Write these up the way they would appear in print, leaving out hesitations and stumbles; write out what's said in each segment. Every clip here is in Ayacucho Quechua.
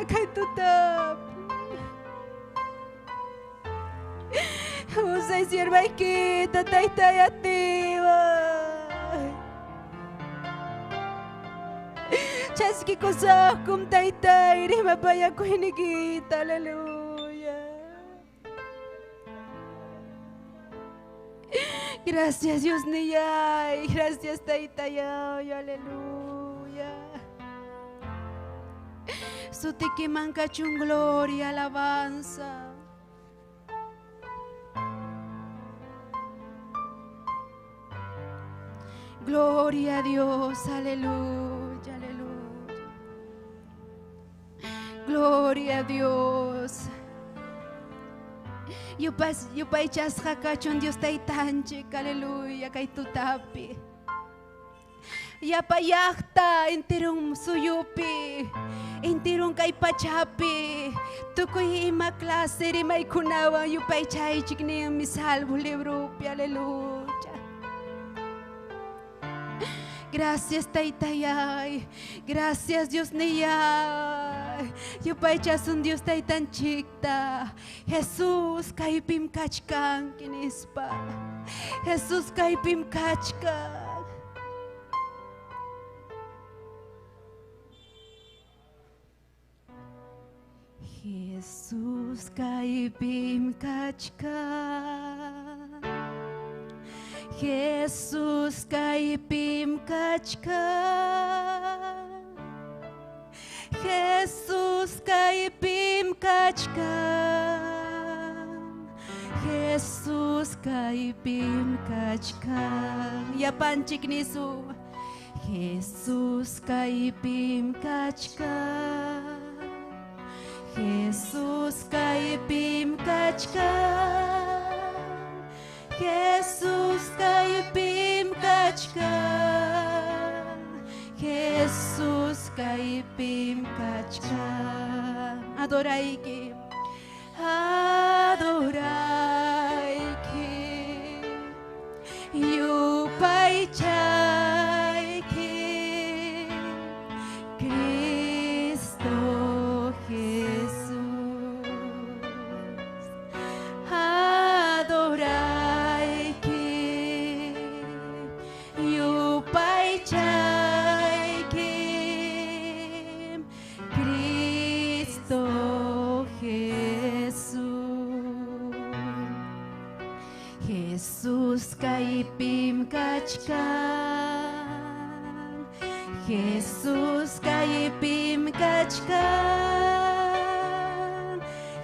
Kay tutapi. Usay siervaykita taytay atiway. Chaskikusaqkum taytay rimapayakuynikita, aleluya. Gracias Dios niyay, gracias taytayay, aleluya. Sutikiman kachun gloria, alabanza. Gloria a Dios, aleluya, aleluya. Gloria a Dios. Yupaychasqa kachun Dios taytanchik, aleluya, kay tutapi. Yapayaqta enterun suyupi, enterun kay pachapi, tukuy ima clase rimaykunawan yupaychaychik ninmi Salmo libropi, aleluya. Gracias taytayay, gracias Dios niyay. Yupaychasun Dios taytanchikta. Jesús kaypim kachkanki nispa. Jesús kaypim kachkan. Jesús kaypim kachkan. Jesús kaypim kachkan. Jesús kaypim kachkan. Jesús kaypim kachkan. Yapanchik nisu. Jesús kaypim kachkan. Jesús kaypim kachkan. Jesús kaypim kachkan. Jesús kaypim kachkan. Adorayki, adorayki, yupaychayki, Cristo Jesús. Adorayki, yupaychayki, Cristo Jesús. Jesús kaypim kachkan. Jesús kaypim kachkan.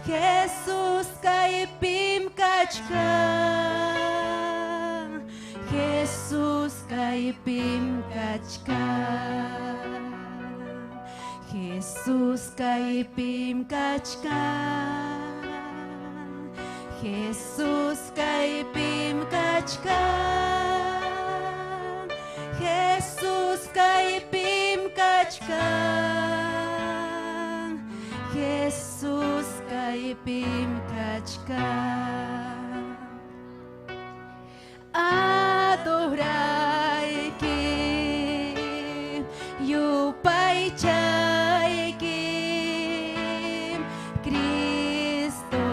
Jesús kaypim kachkan. Jesús kaypim kachkan. Jesús kaypim kachkan. Jesús kaypim kachkan. Jesús kaypim kachkan. Jesús kaypim kachkan. Adorayki, yupaychayki, Cristo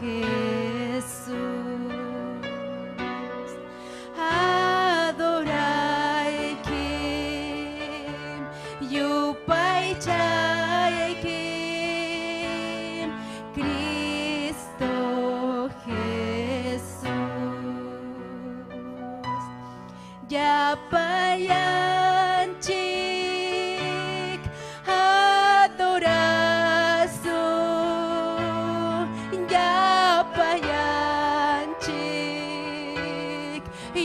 Jesús. Adorayki, yupaychayki, Cristo Jesús. Yapayanchik adorasun, yapayanchik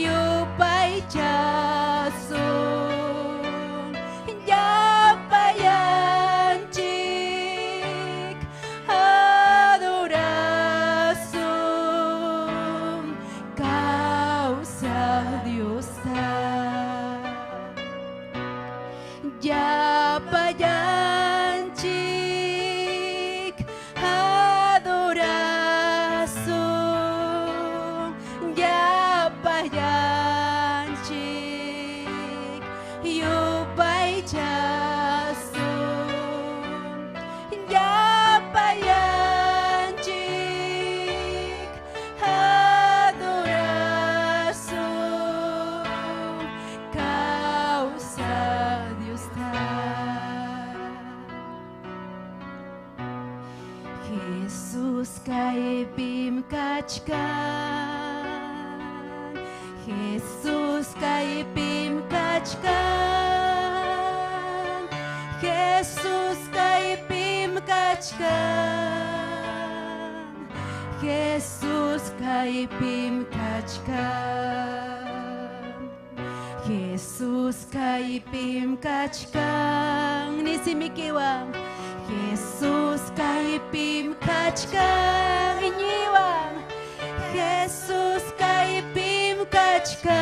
yupaychasun, yapayanchik adorasun, kawsaq Diosta. Yapayanchik adorasun, yapayanchik yupaychasun, kachkan. Jesus kaypim kachkan. Jesus kaypim kachkan. Jesus kaypim kachkan. Jesus kaypim kachkan. Nisimikiwan. Jesus kaypim kachkan. Iñiwan. Jesus kaypim kachkan.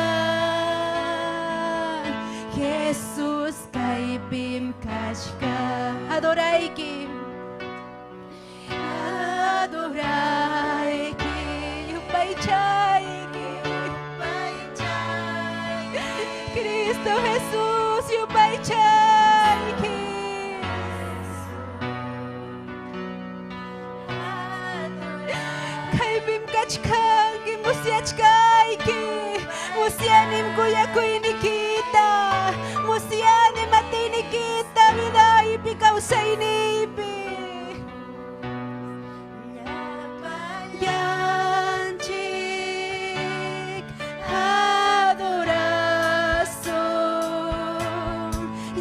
Jesus kaypim kachkan. Adorayki. Adorayki. Yupaychayki. Cristo Jesus yupaychayki. Kaypim kachkanki, musyachkayki. Musyanim kuyakuynikita. Musyanim atiynikita vidaypi kawsayniypi. Llapanchik adorasun.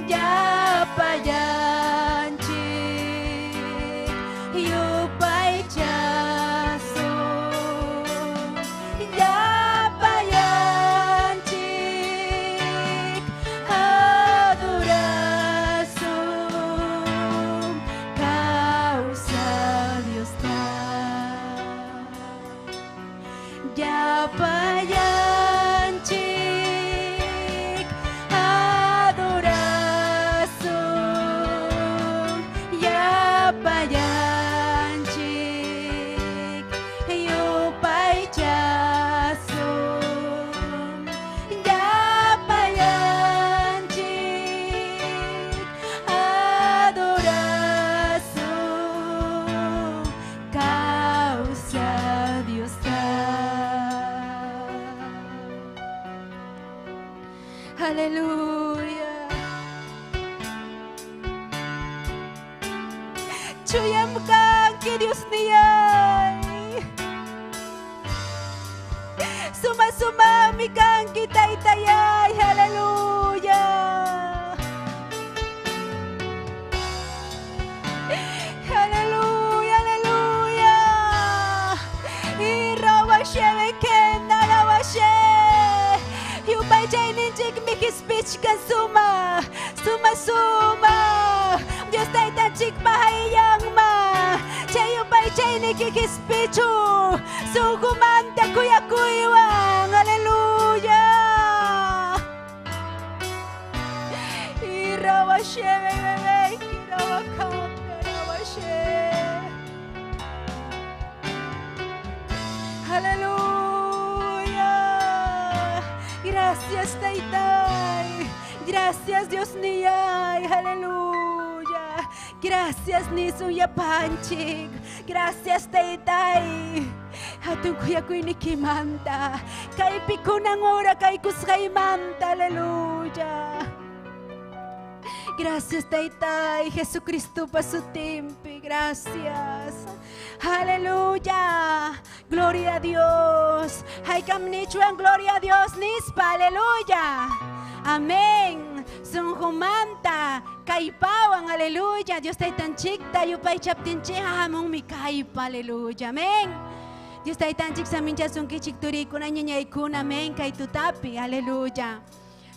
Llapallanchik yupaychasun. Llapallanchik adorasun. Kawsaq Diosta. Llapallanchik adorasun. Llapallanchik yupaychasun. Llapallanchik adorasun. Kawsaq Diosta. Aleluya. Chuyam kanki Dios niyay. Suma-sumami kanki taytayay. Aleluya. Aleluya, aleluya. Irrawashe bekenda rawashe. Yupaychayninchikmi qispichkan suma, suma suma. Dios taytanchikpa hayllanma. Chay yupaychayniki qispichu. Sunqumanta kuyakuywan. Aleluya. Irrawashe bebebe kirawakamba rawashe. Aleluya. Gracias, Taytay. Gracias, Dios niyay. Aleluya. Gracias, Nisun Yapanchik. Gracias, Taytay. Hatun kuyakuynikimanta. Kaypi kunan ora kaykusqaymanta. Aleluya. Gracias, Taytay. Jesucristo pa sutinpi. Gracias. Aleluya. Gloria a Dios. Haykam nichwan gloria a Dios nispa. Aleluya. Amén. Sunqumanta kaypawan. Aleluya. Dios taytanchikta yupaychaptinchikqa hamunmi kaypa. Aleluya. Amén. Dios taytanchik saminchasunkichik turikuna ñañaykuna. Amén. Kay tutapi. Aleluya.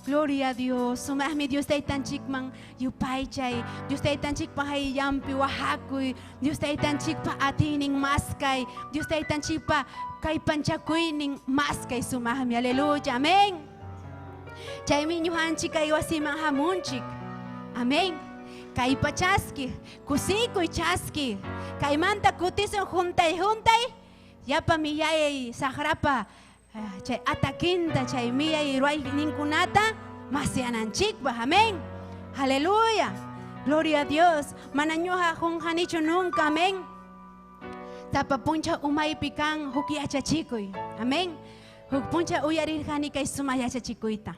Gloria a Dios. Sumaqmi Dios taytanchikman yupaychay. Dios taytanchikpa hayllanpi wahakuy. Dios taytanchikpa atiynin maskay. Dios taytanchikpa kallpanchakuynin maskay sumaqmi. Aleluya. Amén. Chaymi ñuqanchik kay wasiman hamunchik. Amén. Kaypa chaski, kusikuy chaski. Kaymanta kutisun juntay juntay. Yapa miyay saqrapa chay atakinta chay miyay ruwayninkunata masyananchikpaq. Amén. Aleluya. Gloria a Dios. Mana ñuqa qunqanichu nunca. Amén. Sapa puncha umaypi kan huk yachachikuy. Amén. Huk puncha uyarirqani kay sumaq yachachikuyta.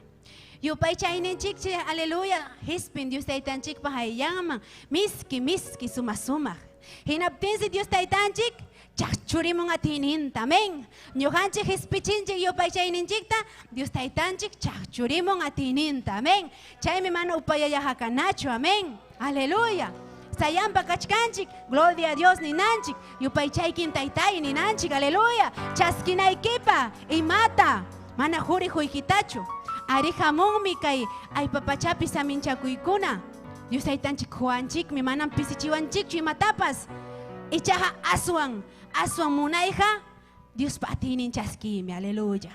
Yupaychayninchikchi, aleluya, hispin Dios taytanchikpa hayllanman, miski, miski, suma sumaq. Hinaptinsi Dios taytanchik Chaqchurimun atiyninta, amén. Ñuqanchik hispichinchik yupaychayninchikta, Dios taytanchik chaqchurimun atiyninta, amén. Chaymi mana upayallaqakanachu, amén. Aleluya. Sayampa kachkanchik, gloria a Dios ninanchik, yupaychaykin taytay ninanchik, aleluya. Chaskinaykipa imata, mana juri huykitachu. Ari hamunmi kay aypapachapi saminchakuykuna. Dios taytanchik huanchikmi, manam pisichiwanchikchu imatapas. Ichaqa aswan, aswan munayqa, Diospa atiynin chaskiymi, aleluya.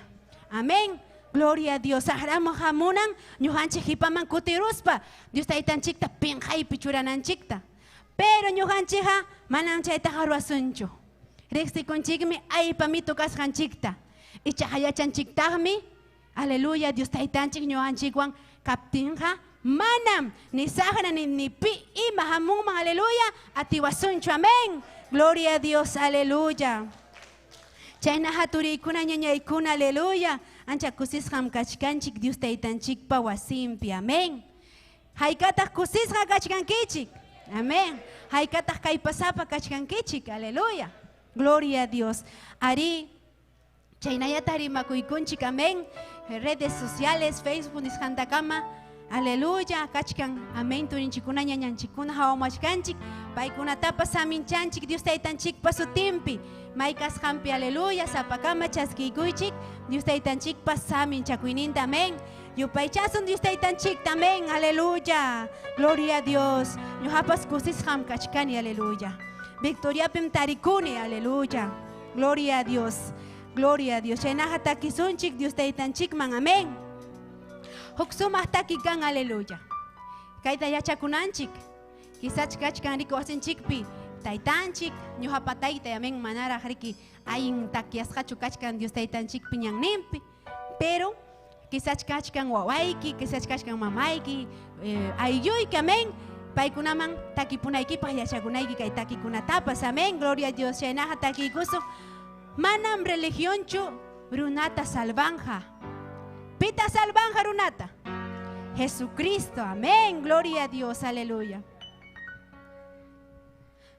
Amén. Gloria a Dios. Saqraman hamunan ñuqanchik hipaman kutiruspa Dios taytanchikta pinqaypi churananchikta. Pero ñuqanchikqa manam chaytaqa ruwasunchu. Riqsikunchikmi aypa mitu kasqanchikta. Ichaqa yachanchiktaqmi, aleluya, Dios taytanchik ñuqanchikwan kaptinqa manam ni saqra ni pi ima hamunman, aleluya, atiwasunchu, amén. Gloria a Dios, aleluya. Chayna haturiykuna ñañaykuna, aleluya. Ancha kusisqam kachkanchik Dios taytanchikpa wasinpi, amén. Haykataq kusisqa kachkankichik, amén. Haykataq kallpasapa kachkankichik, aleluya. Gloria a Dios. Ari, chaynayata rimakuykunchik, amén. Redes sociales, Facebook nisqantakama, aleluya, kachkan, amén. Turinchikuna ñañanchikuna hawamachkanchik, paykunatapas saminchanchik Dios taytanchikpa sutinpi. May kasqanpi, aleluya, sapakama chaskiykuychik, Dios taytanchikpa saminchakuyninta, amén. Yupaychasun Dios taytanchikta, amén, aleluya. Gloria a Dios. Ñuqapas kusisqam kachkani, aleluya. Victoriapim tarikuni, aleluya. Gloria a Dios. Gloria a Dios. Chaynaqa takisunchik Dios taytanchikman, amén. Huk sumaq takikan, aleluya. Kayta yachakunanchik. Quizás kachkan riki wasinchikpi taytanchik, ñuqapa taytay, amén, manaraq riki allin takyasqachu kachkan Dios taytanchikpi ñanninpi. Pero quizás kachkan wawayki, quizás kachkan mamayki, aylluyki, amén. Paykunaman takipunaykipaq yachakunayki kay takikunatapas, amén. Gloria a Dios. Chaynaqa takiykusun. Manam religionchu runata salvanja. Pita salvanja runata. Jesucristo, amén. Gloria a Dios, aleluya.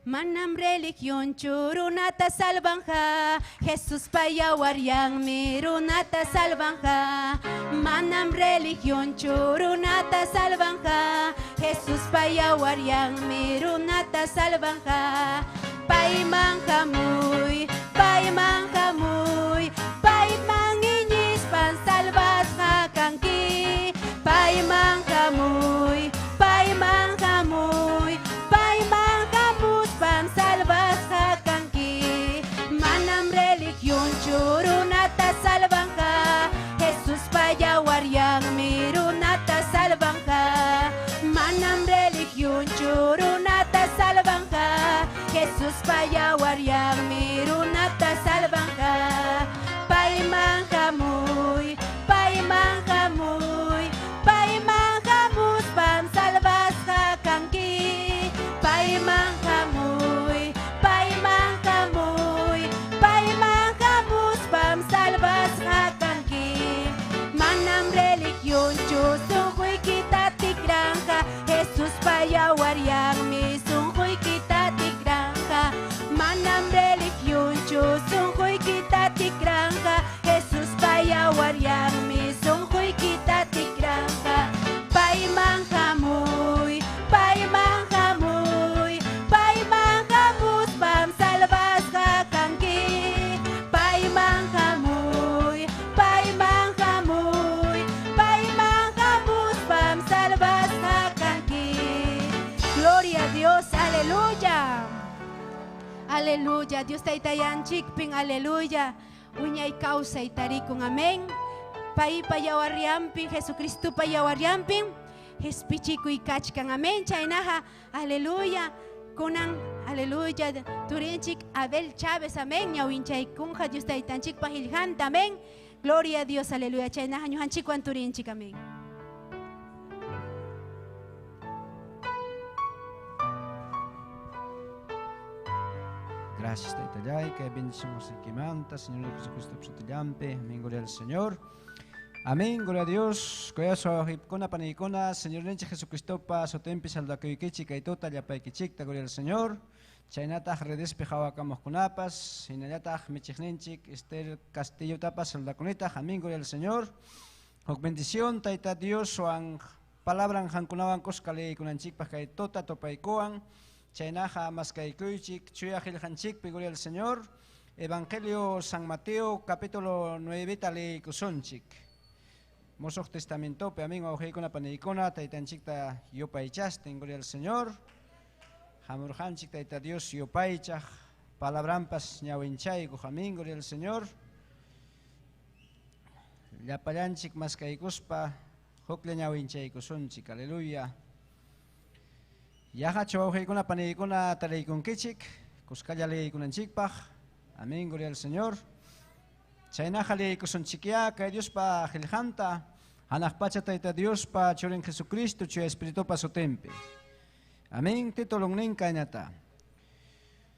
Manam religionchu runata salvanja, Jesuspa yawaryanmi runata salvanja. Manam religionchu runata salvanja, Jesuspa yawaryanmi runata salvanja. Payman hamuy, payman hamuy, payman iñispan salvasqa kanki. Payman hamuy, payman hamuy, payman hamuspan salvasqa kanki. Manam religionchu runata salvanja, Jesuspa yawaryanmi runata salvanja. Manam religionchu runata salvanja, Jesuspa yawaryanmi runata salvanja. Payman hamuy, payman hamuy, payman hamuspan salvasqa kanki. Payman hamuy, payman hamuy, payman hamuspan salvasqa kanki. Manam religionchu sunquykita tikranja, Jesuspa yawaryanmi sunquykita tikranja. Manam religionchu sunquykita tikranja, Jesuspa yawaryanmi sunquykita tikranja. Payman hamuy, payman hamuy, payman hamuspan salvasqa kanki. Payman hamuy, payman hamuy, payman hamuspan salvasqa kanki. Gloria a Dios, aleluya. Aleluya, Dios taytayanchikpin, aleluya. Wiñay kawsay tarikun, amén. Paypa yawaryanpin, Jesucristopa yawaryanpin, hispichikuy kachkan, amén. Chaynaqa, aleluya. Kunan, aleluya, turinchik Abel Chávez, amén. Ñawinchaykunqa Dios taytanchikpa qillqanta, amén. Gloria a Dios, aleluya. Chaynaqa ñuqanchikwan turinchik, amén. Gracias, Taytallay, que bendecimos manta, Señor Jesucristo, sutillampi. Amén, gloria al Señor. Amén, gloria a Dios. Kuyasqa wawqikuna, paniykuna, Señor Jesucristopa sutinpi saludakuykichik, kaytuta, llapaykichikta, gloria al Señor. Chaynataq redespi qhawakamuqkunapas, hinallataq michiqninchik Esther Castillotapas saldakunitaq. Amén, gloria al Señor. Huk bendición Tayta Dioswan palabran qankunawan kuska leykunanchikpaq kay tuta tupaykuwan. Chaynaqa maskaykuychik chuya qillqanchikpi, gloria al Señor. Evangelio San Mateo capítulo 9 leykusunchik. Mosoq Testamentopi, amén, wawqiykuna paniykuna, taytanchikta yupaychastin, gloria al Señor. Hamurqanchik Tayta Dios yupaychaq, palabranpas ñawinchaykuq, amén, gloria al Señor. Llapallanchik maskaykuspa huklla ñawinchaykusunchik, aleluya. Yahachu wawqiykuna paniykuna tariykunkichik, kuskalla leykunanchikpaq, amén, gloria al Señor. Chaynaqa leykusunchikyá kay Diospa qillqanta, hanaq pacha Tayta Diospa Churin Jesucristo Chuya Espiritupa sutinpi. Amén, titulunnin kaynata.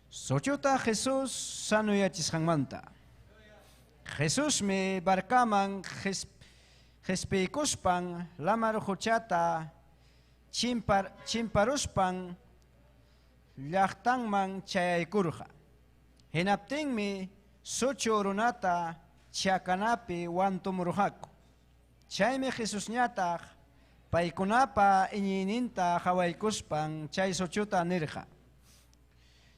Suchuta Jesús sanuyachisqanmanta. Jesusmi barcaman qhispiykuspan lamar quchata chimparuspan llaqtanman chayaykurqa. Hinaptinmi suchu runata chakanapi wantumurqaku. Chaymi Jesusñataq paykunapa iñiyninta qhawaykuspan chay suchuta nirqa.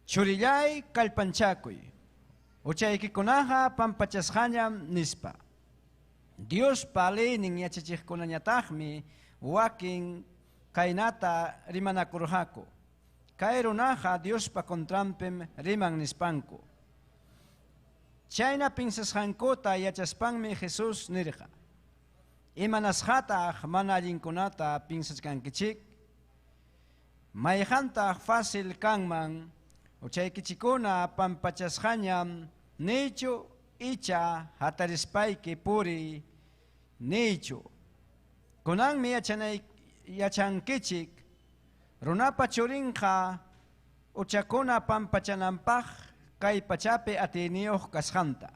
Churillay kallpanchakuy, huchaykikunaqa pampachasqañam nispa. Diospa leynin yachachiqkunañataqmi wakin kaynata rimanakurqaku. Kay runaqa Diospa contranpim riman nispanku. Chayna pinsasqankuta yachaspanmi Jesús nirqa. Imanasqataq mana allinkunata pinsachkankichik? Mayqantaq fácil kanman huchaykichikuna pampachasqañam niychu icha hatarispayki puriy niychu. Kunanmi yachankichik runapa churinqa huchakuna pampachananpaq kay pachapi atiyniyuq kasqanta.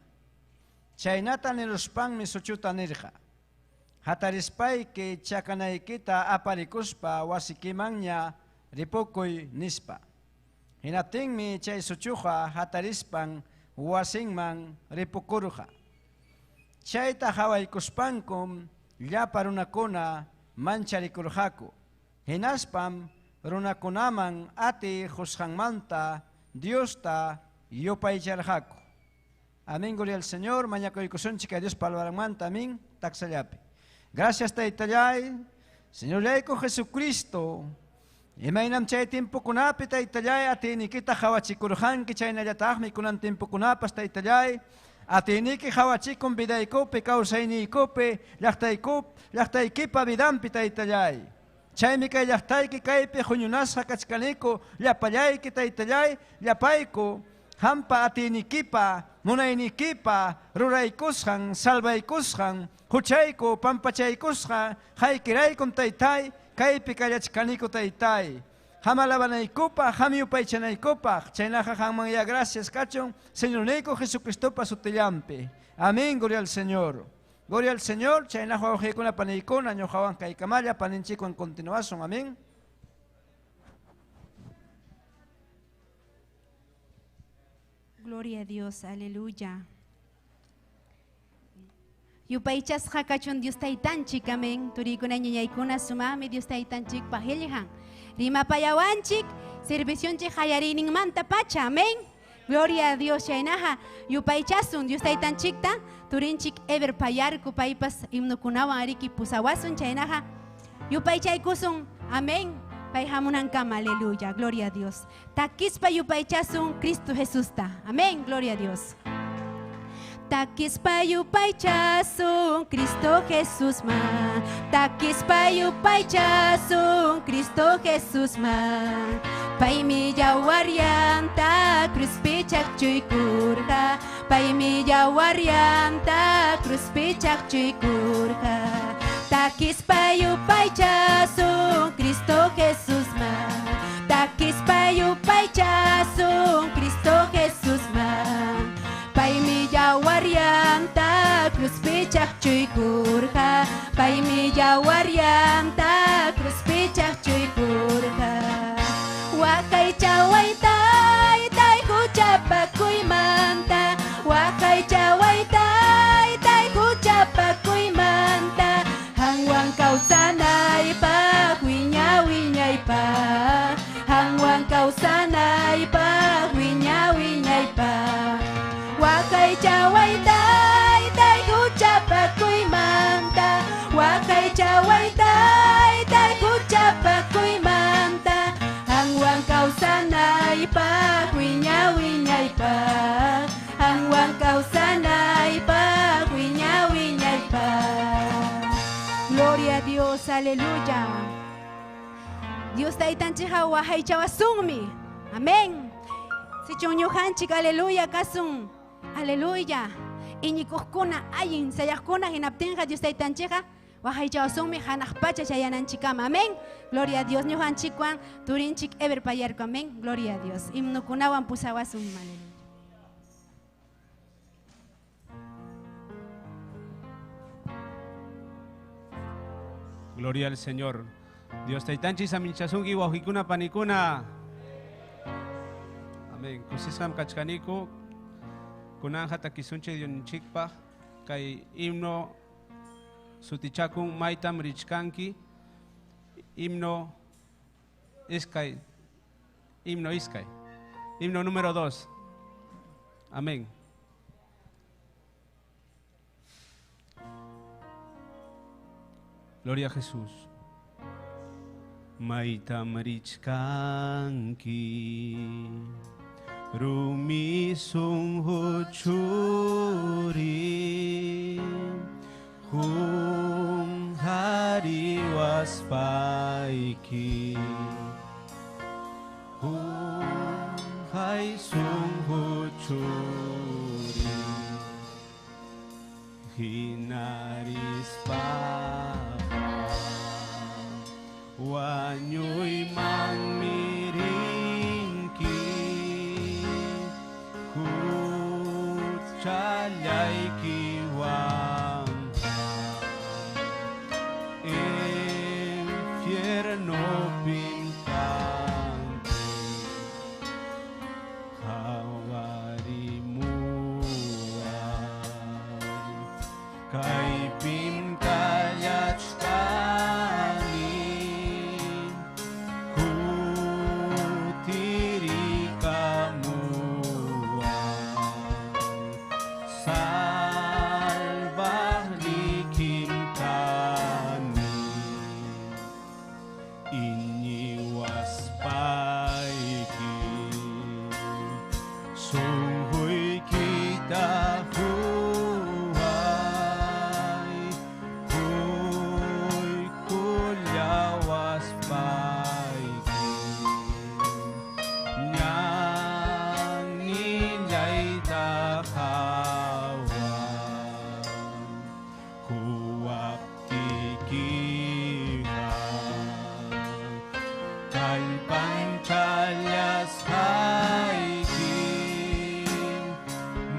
Chaynata niruspanmi suchuta nirqa. Hatarispayki chakanaykita aparikuspa wasikimanña ripukuy nispa. Hinaptinmi chay suchuqa hatarispan wasinman ripukurqa. Chayta qhawaykuspankum llapa runakuna mancharikurqaku. Hinaspam runakunaman atiy qusqanmanta Diosta yupaycharqaku. Amén, gloria al Señor. Mañakuykusunchik a Dios palabranmanta, amén. Taksallapi. Gracias Taytallay, Señorllayku Jesucristo. Imaynam chay tiempokunapi Taytallay atiynikita qawachikurqanki chaynallataqmi kunan tiempokunapas Taytallay atiyniki qawachikun vidaykupi kawsayniykupi llaqtaykipa vidanpi Taytallay. Chaymi kay llaqtayki kaypi huñunasqa kachkaniku llapallayki Taytallay llapayku hampa atiynikipa munaynikipa ruraykusqan salvaykusqan huchayku pampachaykusqa haykiraykum Taytay kaypi kallachkaniku Taytay. Hamalabanaykupaq hamyupaychanaykupaq chaynaqa qanman ya gracias kachun Señorniyku Jesucristopa sutillanpi. Amén, gloria al Señor. Gloria al Señor, chaynaqa wawqiykuna paniykuna ñuqawan kaykamalla paninchikwan continuasun. Amén. Gloria a Dios, aleluya. Yupaychasqa kachun Dios taytanchik, amén. Turiykuna ñañaykuna sumaqmi Dios taytanchikpaq qillqan. Rimapayawanchik, servicionchik qallariyninmanta pacha, amén. Gloria a Dios, chaynaqa yupaychasun Dios taytanchikta, turinchik Eber Payarku paypas himnukunawan ariki pusawasun chaynaqa yupaychaykusun, amén. Pay hamunankama, aleluya, gloria a Dios. Takispa yupaychasun Cristo Jesusta, amén, gloria a Dios. Takispa yupaychasun Cristo Jesús ma, takispa yupaychasun Cristo Jesús ma. Paymi yawaryanta cruzpi chaqchuykurqa, paymi yawaryanta cruzpi chaqchuykurqa. Takispa yupaychasun Cristo Jesús ma, takispa yupaychasun Cristo Jesús ma. Paymi yawaryanta cruzpi chaqchuykurqa, paymi yawaryanta cruzpi chaqchuykurqa. Waqaychawaytay Aleluya. Dios taytanchikqa waqaychawasunmi. Amén. Sichun ñuqanchik, aleluya, kasun. Aleluya. Iñikuqkuna, allin sayaqkuna hinaptinqa Dios taytanchikqa waqaychawasunmi hanaq pacha chayananchikama. Amén. Gloria a Dios. Ñuqanchikwan turinchik Eber Payarco. Amén. Gloria a Dios. Himnokunawan pusawasun. Aleluya. Gloria al Señor. Dios taytanchis aminchasunki wawqikuna panikuna. Amén. Kusisqam kachkaniku. Kunanja takisunchik Dioninchikpaq kay himno sutichakun maytam richkanki. Himno iskay. Himno iskay. Himno número 2. Amén. Gloria a Jesús. Maytam richkanki rumi sunqu churi hum hariwaspayki hum hay sunqu churi hinarispa wañuyman mirinki huchallaykiwan infiernopim kanki qhawarimuway kaypim kallachkani kutirikamuway salvaqnikim kani iñiwaspayki sunquykita quway quykullawaspayki ñannillayta qhaway quwaptiykiqa kallpanchallasqayki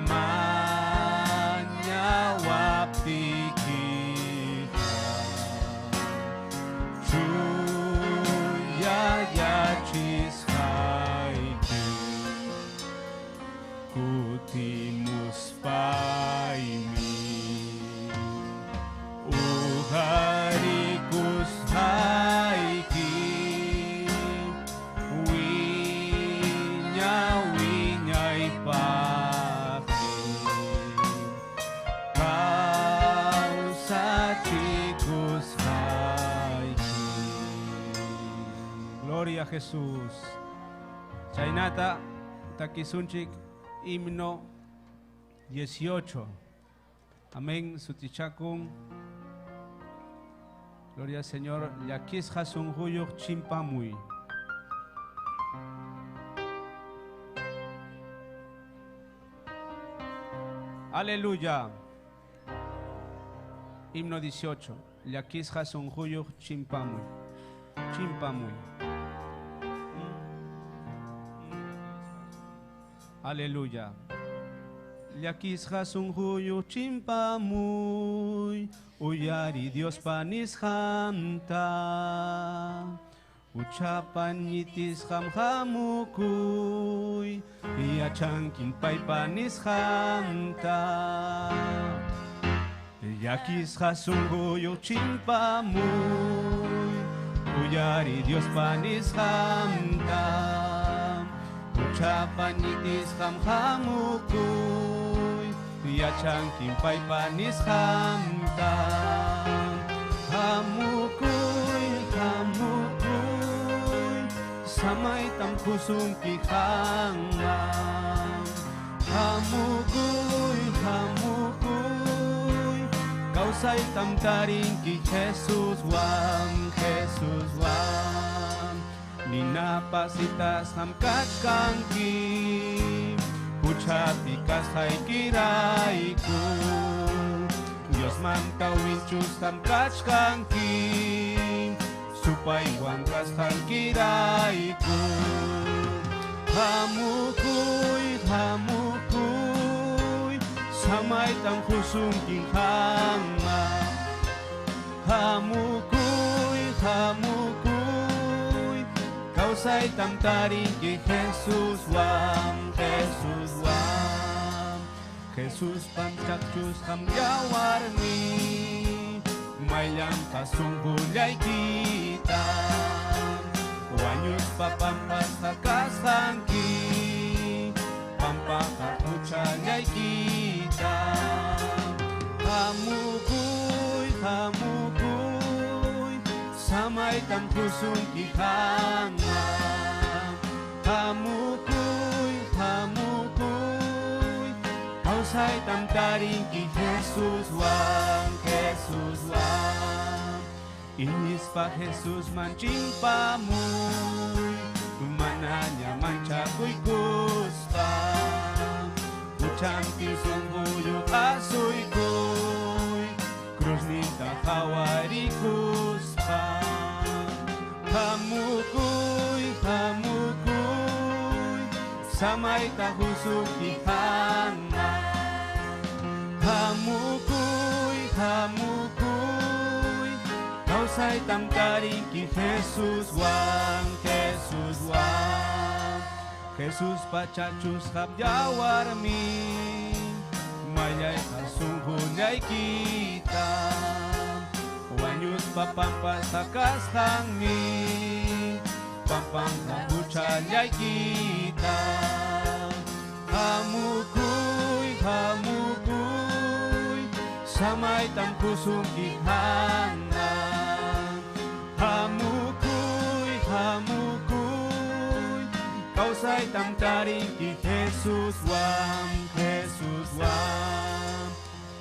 mañawaptiykiqa chuyayachisqayki kutimuspaymi uqarikusqayki wiña wiñaypaqmi kawsachikusqayki. Gloria a Jesús. Chaynata takisunchik himno 18. Amén. Sutichakun. Gloria al Señor. Llakisqa sunquyuq chimpamuy. Aleluya. Himno 18. Llakisqa sunquyuq chimpamuy. Chimpamuy. Aleluya. Llakisqa sunquyuq chimpamuy, uyari Diospa nisqanta. Huchapan ñitisqam hamukuy, yachankin paypa nisqanta. Llakisqa sunquyuq chimpamuy, uyari Diospa nisqanta. Huchapan ñitisqam hamukuy, yachankin paypa nisqanta. Hamukuy, hamukuy, samaytam qusunki qanman. Hamukuy, hamukuy, Kawsaytam tarinki Jesuswan, Jesuswan. Ninapasitasqam kachkanki, huchapi kasqaykirayku. Diosmanta winchusqam kachkanki, supaywan kasqaykirayku. Hamukuy, hamukuy, samaytam husunkin qamma. Hamukuy, hamukuy, kawsaytam tarinki Jesuswan, Jesuswan. Jesuspan chaqchusqam yawarnin, mayllanqa sunqullaykita. Wañuspa pampasqa kasqanki, pampaqa huchallaykita. Hamukuy, hamukuy, samaytam husunki qamma. Hamukuy, hamukuy, kawsaytam tarinki Jesuswan, Jesuswan. Iñispa Jesusman chimpamuy, manaña manchakuykuspa. Huchampi sunquyuq asuykuy, cruzninta qhawarikuspa. Hamukuy, hamukuy, samayta husunki qamma. Hamukuy, hamukuy, kawsaytam tarinki Jesuswan, Jesuswan. Jesuspa chachusqam yawarnin, mayayqa sunqullaykita. Wañuspa pampasqa kasqanmi, pampanqa huchallaykita. Hamukuy, hamukuy, samaytam husunki qamma. Hamukuy, hamukuy, kawsaytam tarinki Jesuswan, Jesuswan.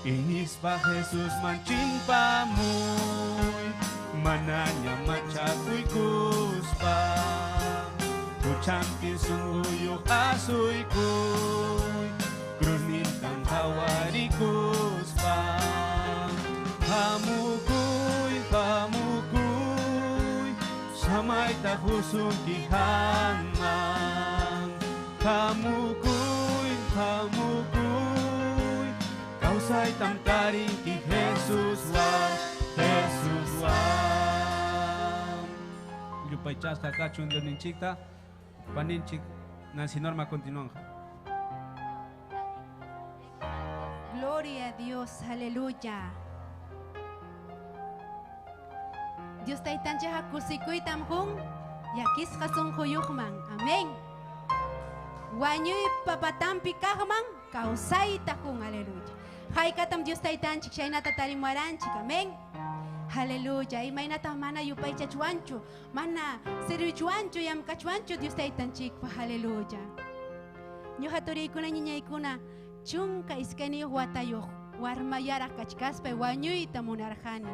Iñispa Jesusman chimpamuy, manaña manchakuykuspa. Huchampi sunquyuq asuykuy, cruznintam qhawarikuspa. Hamukuy, hamukuy, samayta husunki qamman. Hamukuy, hamukuy, kawsaytam tarinki Jesuswan, Jesuswan. Yupaychasqa kachun Diosninchikta, paninchik Nancy Norma continúa. Gloria a Dios, aleluya. Dios taytanchik kusikuytam qun, llakisqa sunquyuqman. Amén. Wañuypa patampi kaqman kawsayta qun, aleluya. Haykatam Dios taytanchik chaynata tarimuwaranchik, amén. Aleluya. Imaynataq mana yupaychachuwanchu, mana sirvichuwanchu, llamk'achuwanchu Dios taytanchikpaq, aleluya. Ñuqa turiykuna ñiñaykuna 12 watayuq warmayaraq kachkaspay wañuyta munarqani.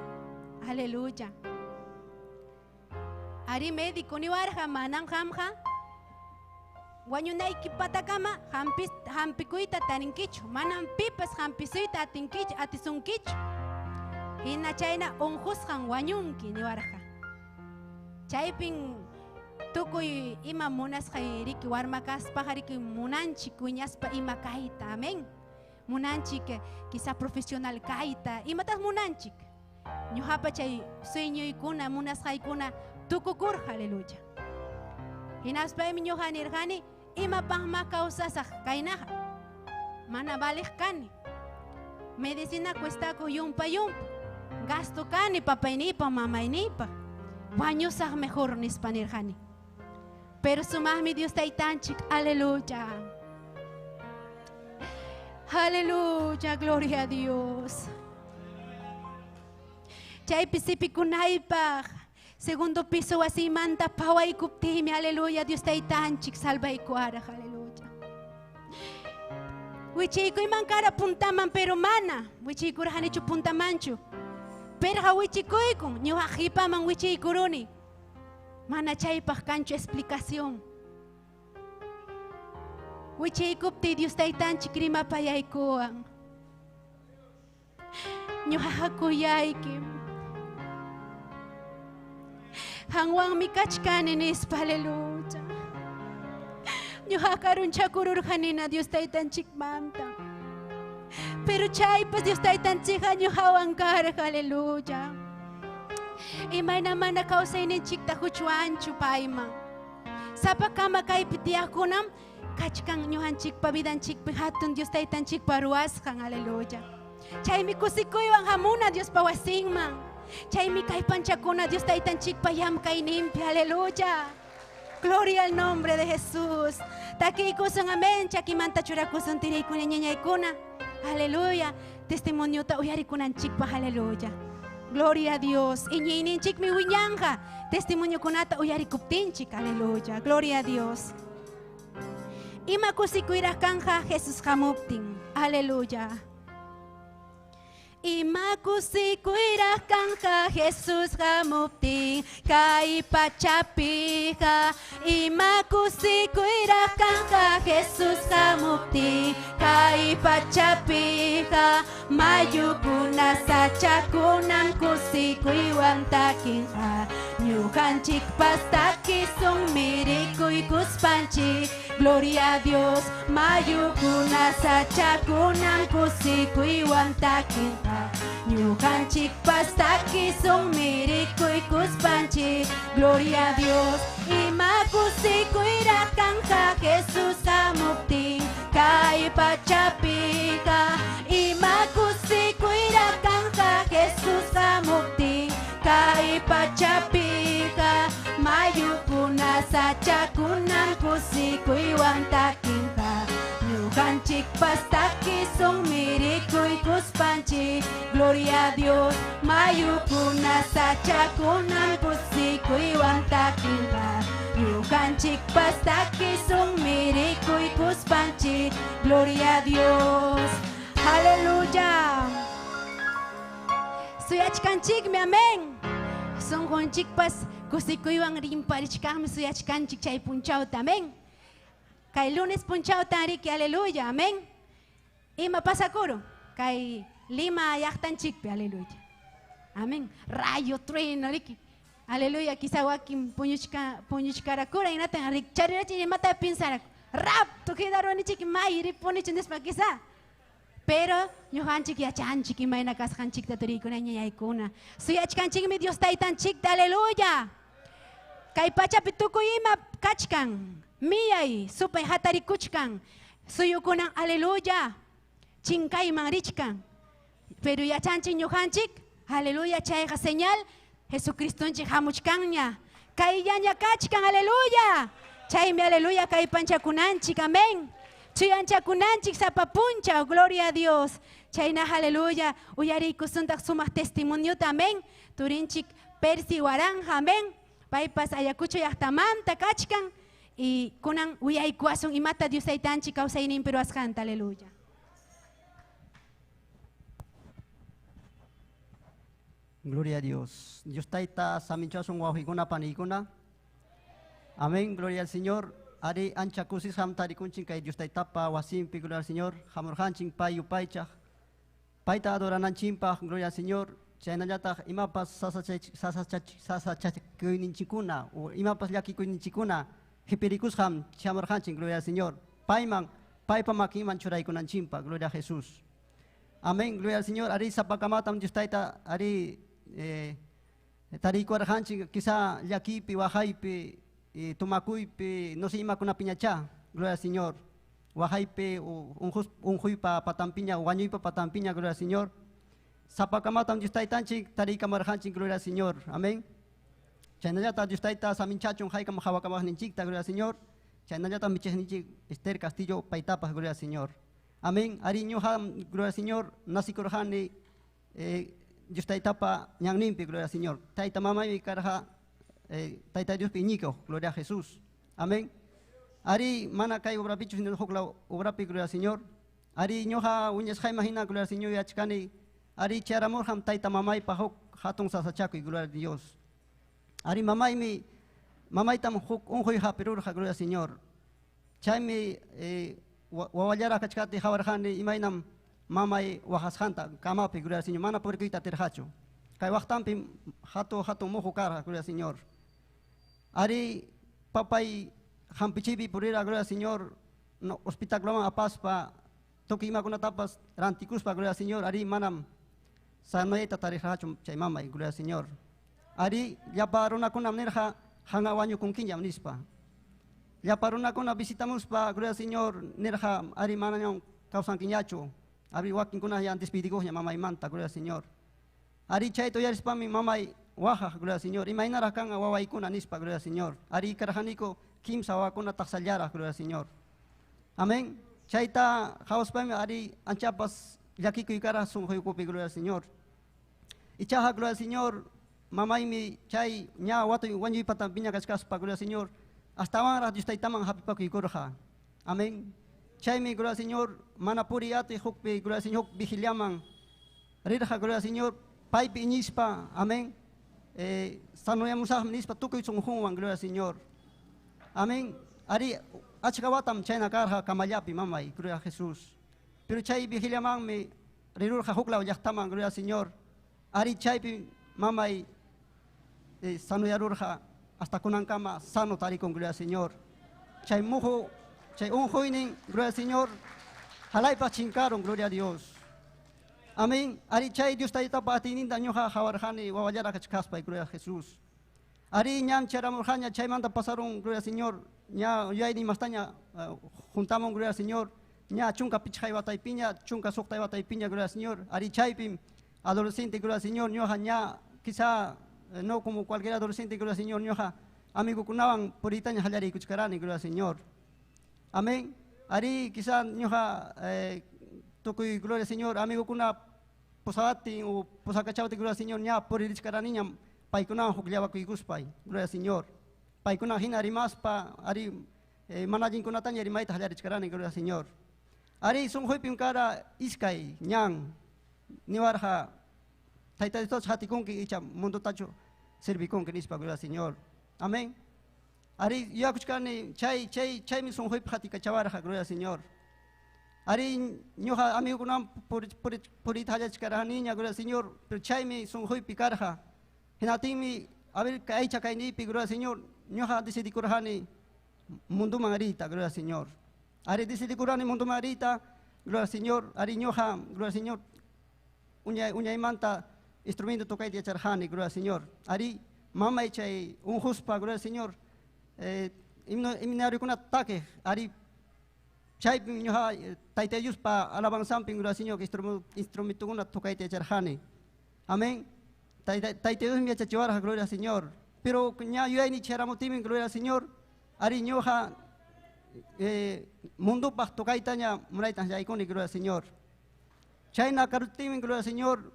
Aleluya. Ari médico niwarqa manam qamqa wañunayki patakama hampikuyta tarinkichu, manam pipas hampisuyta atinkichu, atisunkichu. Hina chayna unqusqan wañunki niwarqa. Chaypin tukuy ima munasqay riki warma kaspaqa riki munanchik wiñaspa ima kayta, amén. Munanchik quizá profesional kayta, imatas munanchik. Ñuqapa chay sueñoykuna munasqaykuna tukukurqa, aleluya. Hinaspaymi ñuqa nirqani imapaqma kawsasaq kaynaqa, mana valiq kani. Medicina cuestakuq yumpa yumpa, gasto kani papaynipa mamaynipa, wañusaq mejor nispa nirqani. Pero sumaqmi Dios taytanchik, aleluya. Aleluya, gloria a Dios. Chaypi sipikunaypaq segundo piso wasimanta pawaykuptiymi, aleluya, Dios taytanchik salvaykuwaraq, aleluya. Wichiykuyman kara puntaman, pero mana wichiykurqanichu puntamanchu. Perqa wichikuykun, ñuqa qipaman wichiykuruni. Mana chaypaq kanchu explicación. Wichiykuptiy Dios taytanchik rimapayaykuwan. Ñuqaqa kuyaykim. Qanwanmi kachkani nispa, aleluya. Ñuqaqa karunchakururqanina Dios taytanchikmanta. Pero chaypas Dios taytanchikqa ñuqawan karqa, aleluya. Imayna mana kawsayninchikta huchwanchu payman. Sapakama kaypi tiyaqkunam kachkan ñuqanchikpa vidanchikpi hatun Dios taytanchikpa ruwasqan, aleluya. Chaymi kusikuywan hamuna Diospa wasinman. Chaymi kay panchakuna Dios taytanchikpa llamkayninpi, aleluya. Gloria al nombre de Jesús. Takiykusun, amén. Chakimanta churakusun tiriykuna ñañaykuna. Aleluya. Testimoniota uyarikunanchikpaq, aleluya. Gloria a Dios. Iñiyninchikmi wiñanqa. Testimoniokunata uyarikuptinchik, aleluya. Gloria a Dios. Ima kusikuyraq kanja Jesús hamuptin. Aleluya. Ima kusikuyraq kanja Jesús hamuptin kay pachapiqa. Ima kusikuyraq kanja Jesús hamuptin kay pachapiqa. Mayukuna sachakunam kusikuywan takinqa. Ñuqanchikpas takisun mirikuykuspanchik. Gloria a Dios, mayukuna sachakunam kusikuywan takinqa. Ñuqanchikpas takisun mirikuykuspanchik. Gloria a Dios, ima kusikuyraq kanja Jesús hamuptin kay pachapiqa. Ima kusikuyraq kanja Jesús hamuptin kay pachapiqa. Mayukuna sachakunam kusikuywan takinqa. Ñuqanchikpas takisun mirikuykuspanchik. Gloria a Dios, mayukuna sachakunam kusikuywan takinqa. Ñuqanchikpas takisun mirikuykuspanchik. Gloria a Dios. Aleluya. Suyachkanchikmi, amén. Sunqunchikpas kusikuywan rimparichkanmi suyachkanchik chay punchawta, amén. Kay lunes punchawta riki, aleluya, amén. Ima pasakuru kay Lima llaqtanchikpi, aleluya. Amén. Rayo, trueno, riki. Aleluya, quizá wakin puñuchkarakura hinatan rikcharirachin imata pinsaraku. Rapto quedaronichik may ripunichik nispa quizá. Pero ñuqanchik yachanchik imayna kasqanchikta turiykuna ñañaykuna. Suyachkanchikmi Dios taytanchikta, aleluya. Kay pachapi tukuy ima kachkan. Miyay supay hatarikuchkan. Suyukunan, aleluya. Chinkayman richkan. Pero yachanchik ñuqanchik, aleluya, chayqa señal Jesucristonchik hamuchkanña. Kayllaña kachkan, aleluya. Chaymi, aleluya, kay panchakunanchik, amén. Chuyanchakunanchik sapa punchaw, gloria a Dios. Chayna, aleluya, uyariykusuntaq sumaq testimoniota, amén. Turinchik Percy Waranja, amén. Paypas Ayacucho llaqtamanta kachkan. Y kunan uyaykuwasun imata Dios taytanchik kawsayninpi ruwasqanta, aleluya. Gloria a Dios. Dios tayta saminchasun wawqikuna paniykuna. Amén, gloria al Señor. Ari ancha kusisqam tarikunchin kay Dios taytapa wasinpi, gloria al Señor. Hamurqanchin pay yupaychaq. Payta adorananchimpaq, gloria al Señor. Chaynallataq imapas sasachakuyninchikuna o imapas llakikuyninchikuna qhipirikusqam chamurqanchin, gloria al Señor. Payman, paypa makinman churaykunanchimpaq, gloria a Jesús. Amén, gloria al Señor. Ari sapakamatam Dios tayta ari tarikuarqanchik quizá llakipi, waqaypi, tumakuypi, no sé imakunapiñachá, gloria al Señor. Waqaypi unquypa patampiña, wañuypa patampiña, gloria al Señor. Sapakamatam Dios taytanchik tarikamarqanchik, gloria al Señor. Amén. Chaynallata Dios tayta saminchachun haykam hawakamaqninchikta, gloria al Señor. Chaynallata michiqninchik Esther Castillo paytapas, gloria al Señor. Amén. Ari ñuqam, gloria al Señor, nasikurqani Dios taytapa ñanninpi, gloria al Señor. Tayta mamaymi karqa tayta Diospi iñikuq, gloria a Jesús. Amén. Ari mana kay obrapichu sino huk law obrapi, gloria al Señor. Ari ñuqa wiñasqayman hina, gloria al Señor, yachkani. Ari charamurqam tayta mamaypa huk hatun sasachakuy, gloria a Dios. Ari mamaymi, mamaytam huk unquy hapirurqa, gloria al Señor. Chaymi wawallaraq kachkaptiy qawarqani imaynam mamay waqasqanta kamapi, gloria al Señor, mana purikuyta atirqachu. Kay waqtanpim hatun hatun muhu karqa, gloria al Señor. Ari papay hampichiypi purira, gloria al Señor, no, hospitalman apaspa, tukuy imakunatapas rantikuspa, gloria al Señor, ari manam sanoyta tarirqachu chay mamay, gloria al Señor. Ari llapa runakunam nirqa qanqa wañukunkiñam nispa. Llapa runakuna visitamuspa, gloria al Señor, nirqa ari manañam kawsankiñachu. Ari wakinkuna ya despedikuqña mamaymanta, gloria al Señor. Ari chayta uyarispami mamay waqaq, gloria al Señor. Imaynaraq kanqa wawaykuna nispa, gloria al Señor. Ari karqaniku kimsa wawakuna taqsallaraq, gloria al Señor. Amén. Chayta qawaspami ari anchapas llakikuy karqa sunquykupi, gloria al Señor. Ichaqa, gloria al Señor, mamaymi chay ña watuy wañuypatampiña kachkaspa, gloria al Señor, astawanraq Dios taytaman hap'ipakuykurqa. Amén. Chaymi, gloria al Señor, mana puriy atiq hukpi, gloria al Señor, huk vigiliaman rirqa, gloria al Señor, paypi iñispa, amén. Sanoyamusaqmi nispa tukuy sunqunwan, gloria al Señor. Amén. Ari achka watam chayna karqa kamallapi mamay, gloria a Jesús. Pero chay vigiliamanmi rirurqa huklaw llaqtaman, gloria al Señor. Ari chaypi mamay sanoyarurqa hasta kunankama sano tarikun, gloria al Señor. Chay muhu, chay unquynin, gloria al Señor, halaypaq chinkarun, gloria a Dios. Amén. Ari chay Dios taytapa atiyninta ñuqa qawarqani wawallaraq kachkaspay, gloria a Jesús. Ari ñam charamurqaña chaymanta pasarun, gloria al Señor, ña yuyaynin mastaña juntamun, gloria al Señor, ña 15 wataypiña, 16 wataypiña, gloria al Señor. Ari chaypim adolescente, gloria al Señor, ñuqa ña quizá no como cualquier adolescente, gloria al Señor, ñuqa amigukunawan puriytaña qallariykuchkarani, gloria al Señor. Amén. Ari quizá ñuqa tukuy, gloria al Señor, amigukuna posawatin o posakachawtin, gloria al Señor, ña puririchkaraniñam paykunawan hukllawakuykuspay, gloria al Señor. Paykuna hina rimaspa, ari mana allinkunataña rimayta qallarichkarani, gloria al Señor. Ari sunquypim kara iskay ñan niwarqa Tayta Diostachu hatikunki icha mundotachu servikunki nispa, gloria al Señor. Amén. Ari yuyakuchkani chay chay chaymi sunquypi hatikachawarqa, gloria al Señor. Ari ñuqa amigukunawan puriyta qallarichkaraniña, gloria al Señor, pero chaymi sunquypi karqa. Hinaptinmi a ver aycha kayniypi, gloria al Señor, ñuqa decidikurqani munduman riyta, gloria al Señor. Ari decidikurqani munduman riyta, gloria al Señor. Ari ñuqa, gloria al Señor, uñaymanta instrumento tocayta yacharqani, gloria al Señor. Ari mamay chay unquspa, gloria al Señor, himnariokuna takiq, ari chaypim ñuqa Tayta Diospa alabanzanpim, gloria al Señor, instrumentokuna tocayta yacharqani. Amén. Tayta Diosmi yachachiwarqa, gloria al Señor. Pero ña yuyayni charamuptinmi, gloria al Señor, ari ñuqa mundupaq tocaytaña munaytan yaykuni, gloria al Señor. Chayna karuptinmi, gloria al Señor,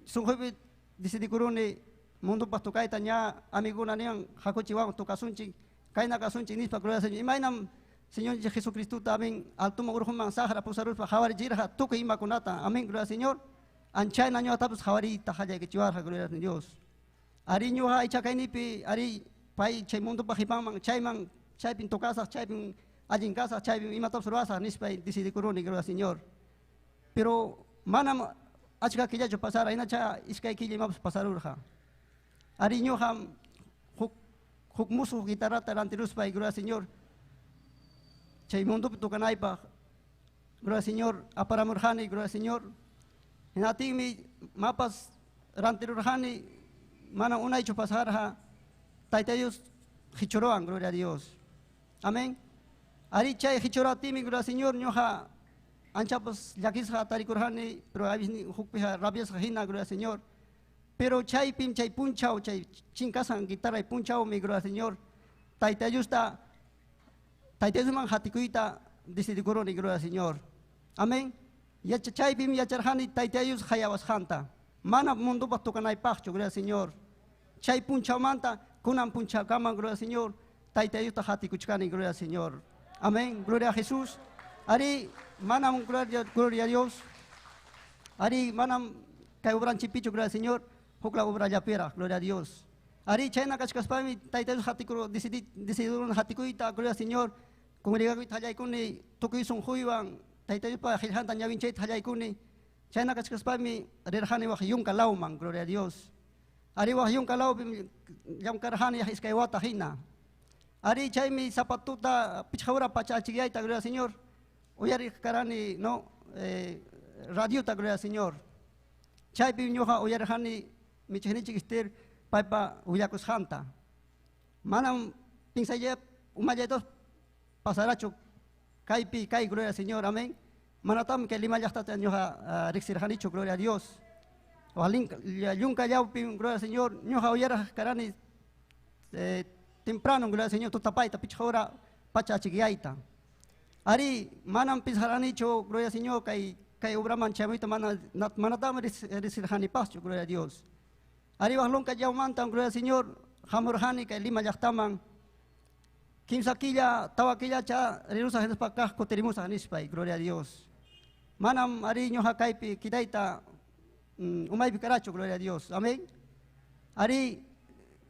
sunquypi decidikuruni mundupaq tocayta ña amiguna niwan hakuchiwan tocasunchik, kayna kasunchik nispa, gloria al Señor. Imaynam Señor Jesucristota, amén, altuman urquman saqra pusaruspa qhawarichirqa tukuy imakunata, amén, gloria al Señor. Anchayna ñuqatapas qhawariyta qallaykichiwarqa, gloria a Dios. Ari ñuqa aycha kaynipi, ari pay chay mundupaq qipanman, chayman, chaypim tocasaq, chaypim allin kasaq, chaypim imatapas ruwasaq nispa decidikuruni, gloria al Señor. Pero manam achka killachu pasara, hinacha iskay killa imapas pasarurqa. Ari ñuqam huk musuq guitarrata rantiruspay, gloria al Señor, chay mundupi tocanaypaq, gloria al Señor, aparamurqani, gloria al Señor. Hinaptinmi mapas rantirurqani, mana unaychu pasarqa, Tayta Dios qichuruwan, gloria a Dios. Amén. Ari chay qichuraptinmi, gloria al Señor, ñuqa anchapas llakisqa tarikurqani, pero avisni hukpiqa rabiasqa hina, gloria al Señor. Pero chaypim chay punchaw, chay chinkasan guitarray punchawmi, gloria al Señor, Tayta Diosta, Tayta Diosman hatikuyta decidikuruni, gloria al Señor. Amén. Chaypim yacharqani Tayta Dios hayawasqanta. Mana mundupaq tocanaypaqchu, gloria al Señor. Chay punchawmanta kunan punchawkama, gloria al Señor, Tayta Diosta hatikuchkani, gloria al Señor. Amén. Gloria a Jesús. Ari manam gloria, gloria a Dios. Ari manam kay obranchipichu, gloria al Señor, hukla obrallapira, gloria a Dios. Ari chayna kachkaspaymi Tayta Dios hatikuru decidurun hatikuyta, gloria al Señor, congregakuyta hallaykuni, tukuy sunquywan Tayta Diospa qillqanta ñawinchayta hallaykuni. Chayna kachkaspaymi rirqani waq yunka lawman, gloria a Dios. Ari waq yunka lawpim llamkarqani iskay wata hina. Ari chaymi zapatuta pichqa hora pacha achikyayta, gloria al Señor, uyariq karani, no, radiota, gloria al Señor. Chaypi ñuqa uyarirqani michiqninchik Esther paypa willakusqanta. Manam pinsaylla umallaytos pasarachu kaypi kay, gloria al Señor, amén. Manatam kay Lima llaqtata ñuqa riqsirqanichu, gloria a Dios. Yunka llawpi, gloria al Señor, ñuqa uyaraq karani temprano, gloria al Señor, tutapayta pichqa hora pacha achikyayta. Ari manam pinsaranichu, gloria al Señor, kay kay obraman chamuyta mana manatam riqsirqanipaschu, gloria a Dios. Ari waq lunka llawmantam, gloria al Señor, hamurqani kay Lima llaqtaman. Kimsa killa, tawa killacha rirusaq hinaspa kaq kutirimusaq nispay, gloria a Dios. Manam ari ñuqa kaypi kidayta umaypi karachu, gloria a Dios. Amén. Ari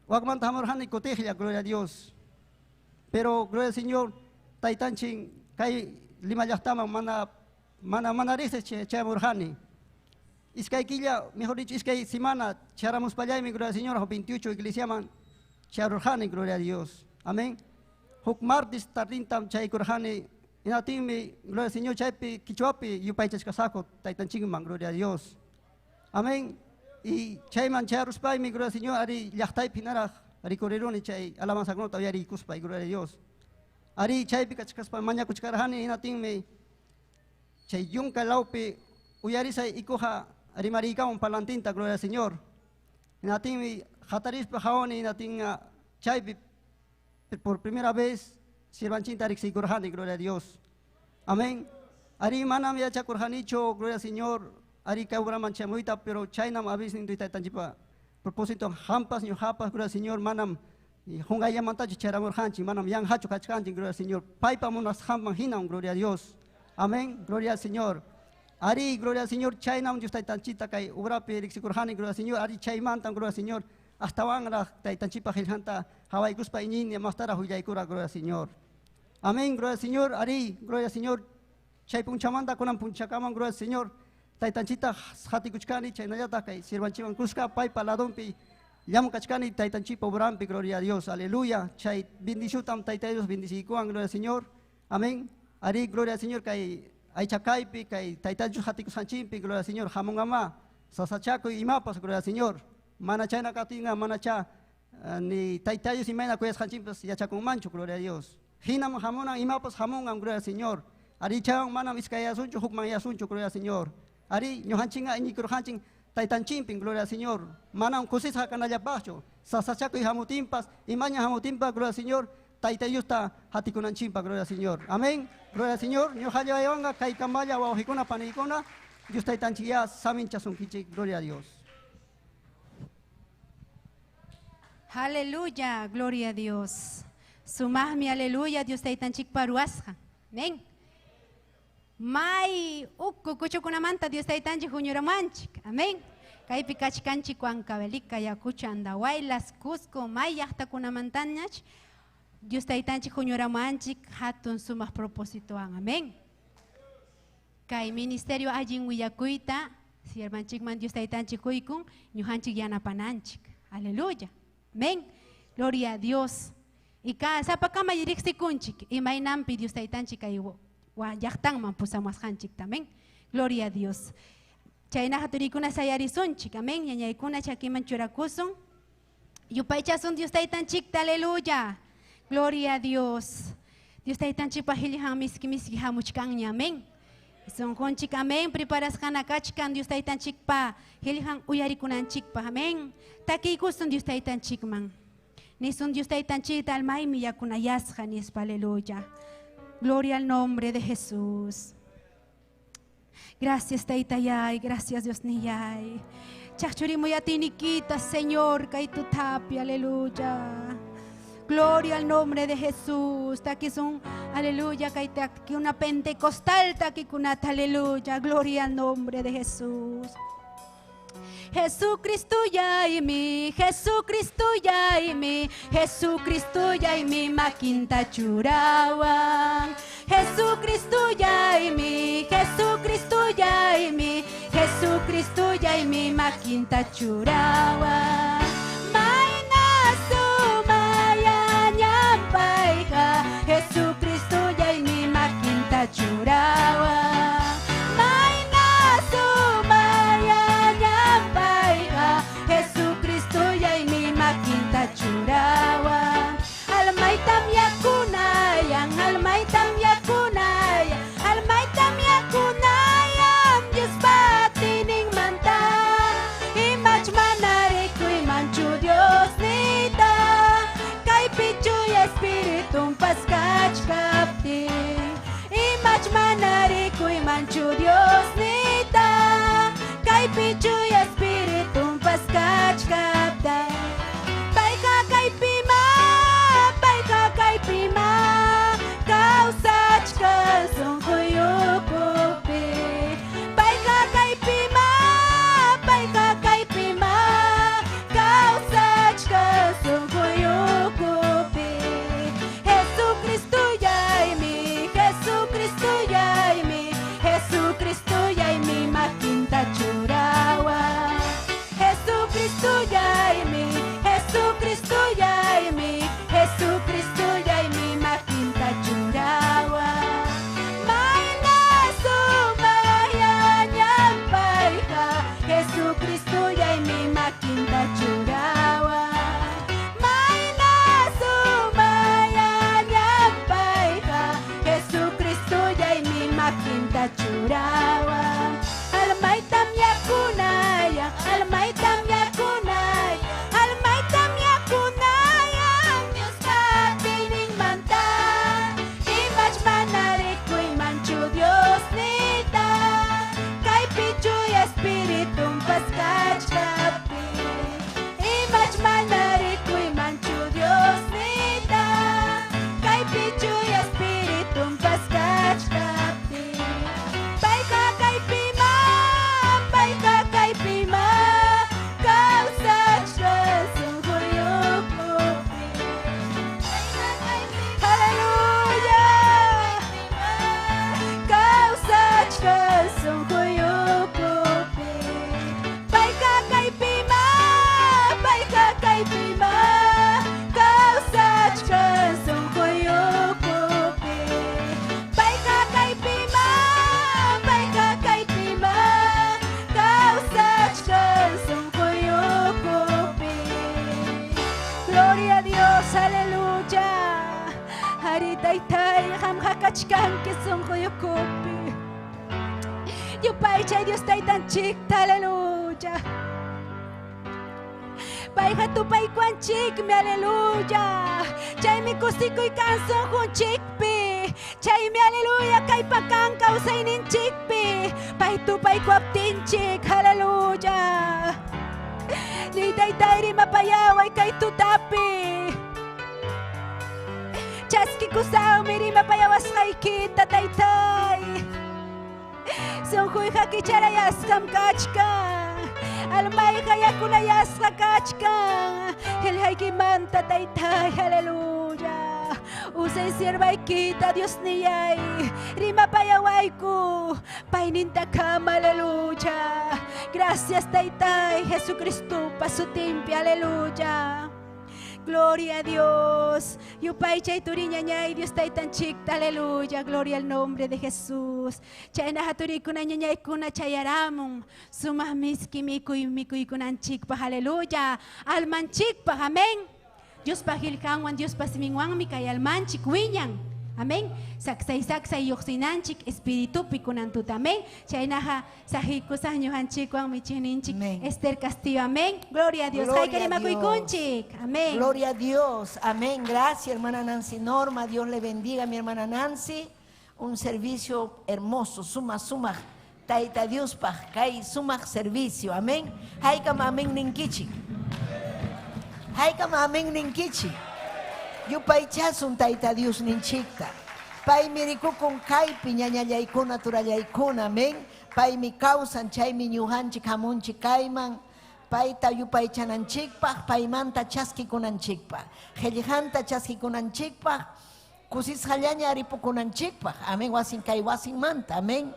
wakmanta hamurqani kutiqlla, gloria a Dios. Pero gloria al Señor, taytanchin kay Lima llaqtaman mana mana mana riqsich chayamurqani. Iskay killa, mejor dicho, iskay semana charamuspallaymi, gloria al Señor, 28 iglesiaman charurqani, gloria a Dios. Amén. Huk martes tardintam chaykurqani, hinaptinmi, gloria al Señor, chaypi quichuapi yupaychachkasaqku taytanchikman, gloria a Dios. Amén. Y chayman chayaruspaymi, gloria al Señor, ari llaqtaypi hinaraq rikuriruni chay alabanzakunata uyariykuspay, gloria a Dios. Ari chaypi kachkaspa mañakuchkarqani, hinaptinmi chay yunka lawpi uyarisay ikuqa rimariykamun parlantinta, gloria al Señor. Hinaptinmi hatarispa hawani, hinatinqa chaypi por primera vez sirvanchinta riqsiykurqani, gloria a Dios. Amén. Ari manam yachakurqanichu, gloria al Señor, ari kay obraman chamuyta, pero chaynam a veces taytanchikpa propósito hampas ñuqapas, gloria al Señor, manam qunqayllamantachu charamurqanchik, manam yanqachu kachkanchik, gloria al Señor. Paypa munasqanman hinam, gloria a Dios. Amén, gloria al Señor. Ari, gloria al Señor, chaynam Dios taytanchikta kay obrapi riqsikurqani, gloria al Señor. Ari chaymantam, gloria al Señor, astawanraq taytanchikpa qillqanta hawaykuspa iñini mastaraq willaykura, gloria al Señor. Amén, gloria al Señor. Ari, gloria al Señor, chay punchamanta kunan punchakaman, gloria al Señor, taytanchikta hatikuchkani, chaynallataq kay sirvanchikwan kuska paypa ladonpi llamkachkani taytanchikpa obranpi, gloria a Dios, aleluya. Chay bendiciutam Tayta Dios bendiciykuwan, gloria al Señor. Amén. Ari, gloria al Señor, kay aychakaypi, kay Tayta Dios hatikusqanchikpi, gloria al Señor, hamunqama sasachakuy imapas, gloria al Señor. Mana chayna kaptinqa manacha ni Tayta Dios imayna kuyasqanchikpas yachakunmanchu, gloria a Dios. Hinam hamunan imapas hamunqam, gloria al Señor. Ari chaywan manam iskayasunchu, hukmanyasunchu, gloria al Señor. Ari ñuqanchikqa iñikurqanchik taytanchikpin, gloria al Señor. Manam kusisqa kanallapaqchu, sasachakuy hamutinpas, imaña hamutinpas, gloria al Señor, Tayta Diosta hatikunanchikpa, gloria al Señor. Amén, gloria al Señor. Ñuqallaywanqa kay kamalla wawqikuna paniykuna, Dios taytanchik ya saminchasunkichik, gloria a Dios. Aleluya, gloria a Dios. Sumaqmi, aleluya, Dios taytanchikpa ruwasqa. Amén. May uku kuchukunamanta Dios taytanchik huñuramanchik. Amén. Kaypi kachkanchik Huancavelica, Ayacucho, Andahuaylas, Cusco, may llaqtakunamantañach Dios taytanchik huñuramanchik hatun sumaq propósitowan. Amén. Kay ministerio allin willakuyta siervanchikman Dios taytanchik huykun ñuqanchik yanapananchik. Aleluya. Amén. Gloria a Dios. Y ka sapakama riqsikunchik imaynanpi Dios taytanchik kay llaqtanman pusamuwasqanchik. Amén. Gloria a Dios. Chaynaqa turikuna sayarisunchik. Amén. Ñañaykuna chakiman churakusun. Yupaychasun Dios taytanchikta. Aleluya. Gloria a Dios. Dios taytanchikpa qillqan miski miski hamuchkanña. Amén. Sunqunchik, amén. Preparasqana kachkan Dios taytanchikpa qillqan uyarikunanchikpa. Amén. Takiykusun Dios taytanchikman. Nisun Dios taytanchikta almaymi yakunayasqa nispa. Aleluya. Gloria al nombre de Jesús. Gracias Taytayay, gracias Dios niyay. Chaqchurimuy atinikita, Señor, kay tutapi, aleluya. Gloria al nombre de Jesús. Takisun, aleluya, que una pentecostal takikunata, aleluya. Gloria al nombre de Jesús. Jesucristo ya y mi, Jesucristo ya y mi, Jesucristo ya y mi maquinta churawan. Jesucristo ya y mi, Jesucristo ya y mi, Jesucristo ya y mi maquinta churawan. Mayna sumaya ñampayqa, Jesucristo ya y mi maquinta churawan. Mayna sumaya ñampayqa, Jesucristo ya y mi maquinta churawan. Almaytam yakunayan, almaytam yakunayan, almaytam yakunayan, Dios patinin manta. Imach manarikuymanchu Dios nita, kaypi chuya espíritu paskachkaptin. Imach manarikuymanchu Dios nita, kaypi chuya espíritu paskachkaptin. Payqa kaypima, payqa kaypima, kawsachkan sunquyukupi. Payqa kaypima, payqa kaypima, kawsachkan sunquyukupi. Jesucristo yaymi, Jesucristo yaymi, Jesucristo yaymi makinta churawan. Jesucristo yaymi, Jesucristo yaymi, Jesucristo yaymi makinta churawan. Mayna sumaya ñampayqa, Jesucristo yaymi makinta churawan. Mayna sumaya ñampayqa, Jesucristo yaymi makinta churawan. Almaytam yakunaya, almaytam yakunaya, almaytam yakunaya, Dios patininmanta. Imach manarikuymanchu Dios nita, kaypi chuya espíritu paskachkaptin. Imach manarikuymanchu Dios nita, kaypi chuya espíritu paskachkaptin. Payqa kaypima, payqa kaypima, kawsachkan sunquyukupi. Aleluya, kawsachkan sunquyukupi. Payqa kaypima, payqa kaypima, kawsachkan sunquyukupi. Payqa kaypima, payqa kaypima, kawsachkan sunquyukupi. Gloria a Dios, aleluya. Arí, taytay, qamqa kachkanki sunquyukupi. Yupaychay Dios taytanchikta, aleluya. Payqa tupaykuanchikmi, aleluya. Chaymi kusikuy kan sunqunchikpi. Chaymi, aleluya, kaypakan kawsayninchikpi. Pay tupaykuaptinchik, aleluya. Ni taytay rimapayaway kay tutapi. Chaskikusawmi rimapayawasqaykita, taytay. Sunquyqa kicharayasqam kachkan. Almayqa yakunayasqa kachkan. Qillqaykimanta, taytay, aleluya. Usay siervaykita, Dios niyay. Rimapayawayku. Paynintakama, aleluya. Gracias, taytay, Jesucristo, pasutimpi, aleluya. Gloria a Dios. Yupaychay turiñañay, Dios taytanchikta, aleluya. Gloria al nombre de Jesús. Chayna haturikuna ñañaykuna chayaramun. Sumaq miski mikuy mikuykunanchikpaq, aleluya. Almanchikpaq, amén. Diospa qillqanwan, Diospa siminwanmi kay almanchik wiñan. Amén. Saksay saksay lluqsinanchik espiritupi kunantuta. Amén. Chaynaqa sajikusaq ñuqanchikwan michiqninchik Esther Castillo. Amén. Gloria a Dios. Gloria a Haykarimakuykunchik. Amén. Gloria a Dios. Amén. Gracias, hermana Nancy Norma. Dios le bendiga, mi hermana Nancy. Un servicio hermoso. Suma, suma. Taita Dios paj. Kay sumaq servicio. Amén. Haykam amén ninkichik. Haykam amén ninkichik. Yupaychasun Tayta Diosninchikta. Paymi rikukun kaypi ñañallaykuna turallaykuna, amén. Paymi kawsan, chaymi ñuqanchik hamunchik kayman. Payta yupaychananchikpaq, paymanta chaskikunanchikpaq. Qillqanta chaskikunanchikpaq, kusisqallaña aripukunanchikpaq. Amén, wasin kay wasinmanta, amén.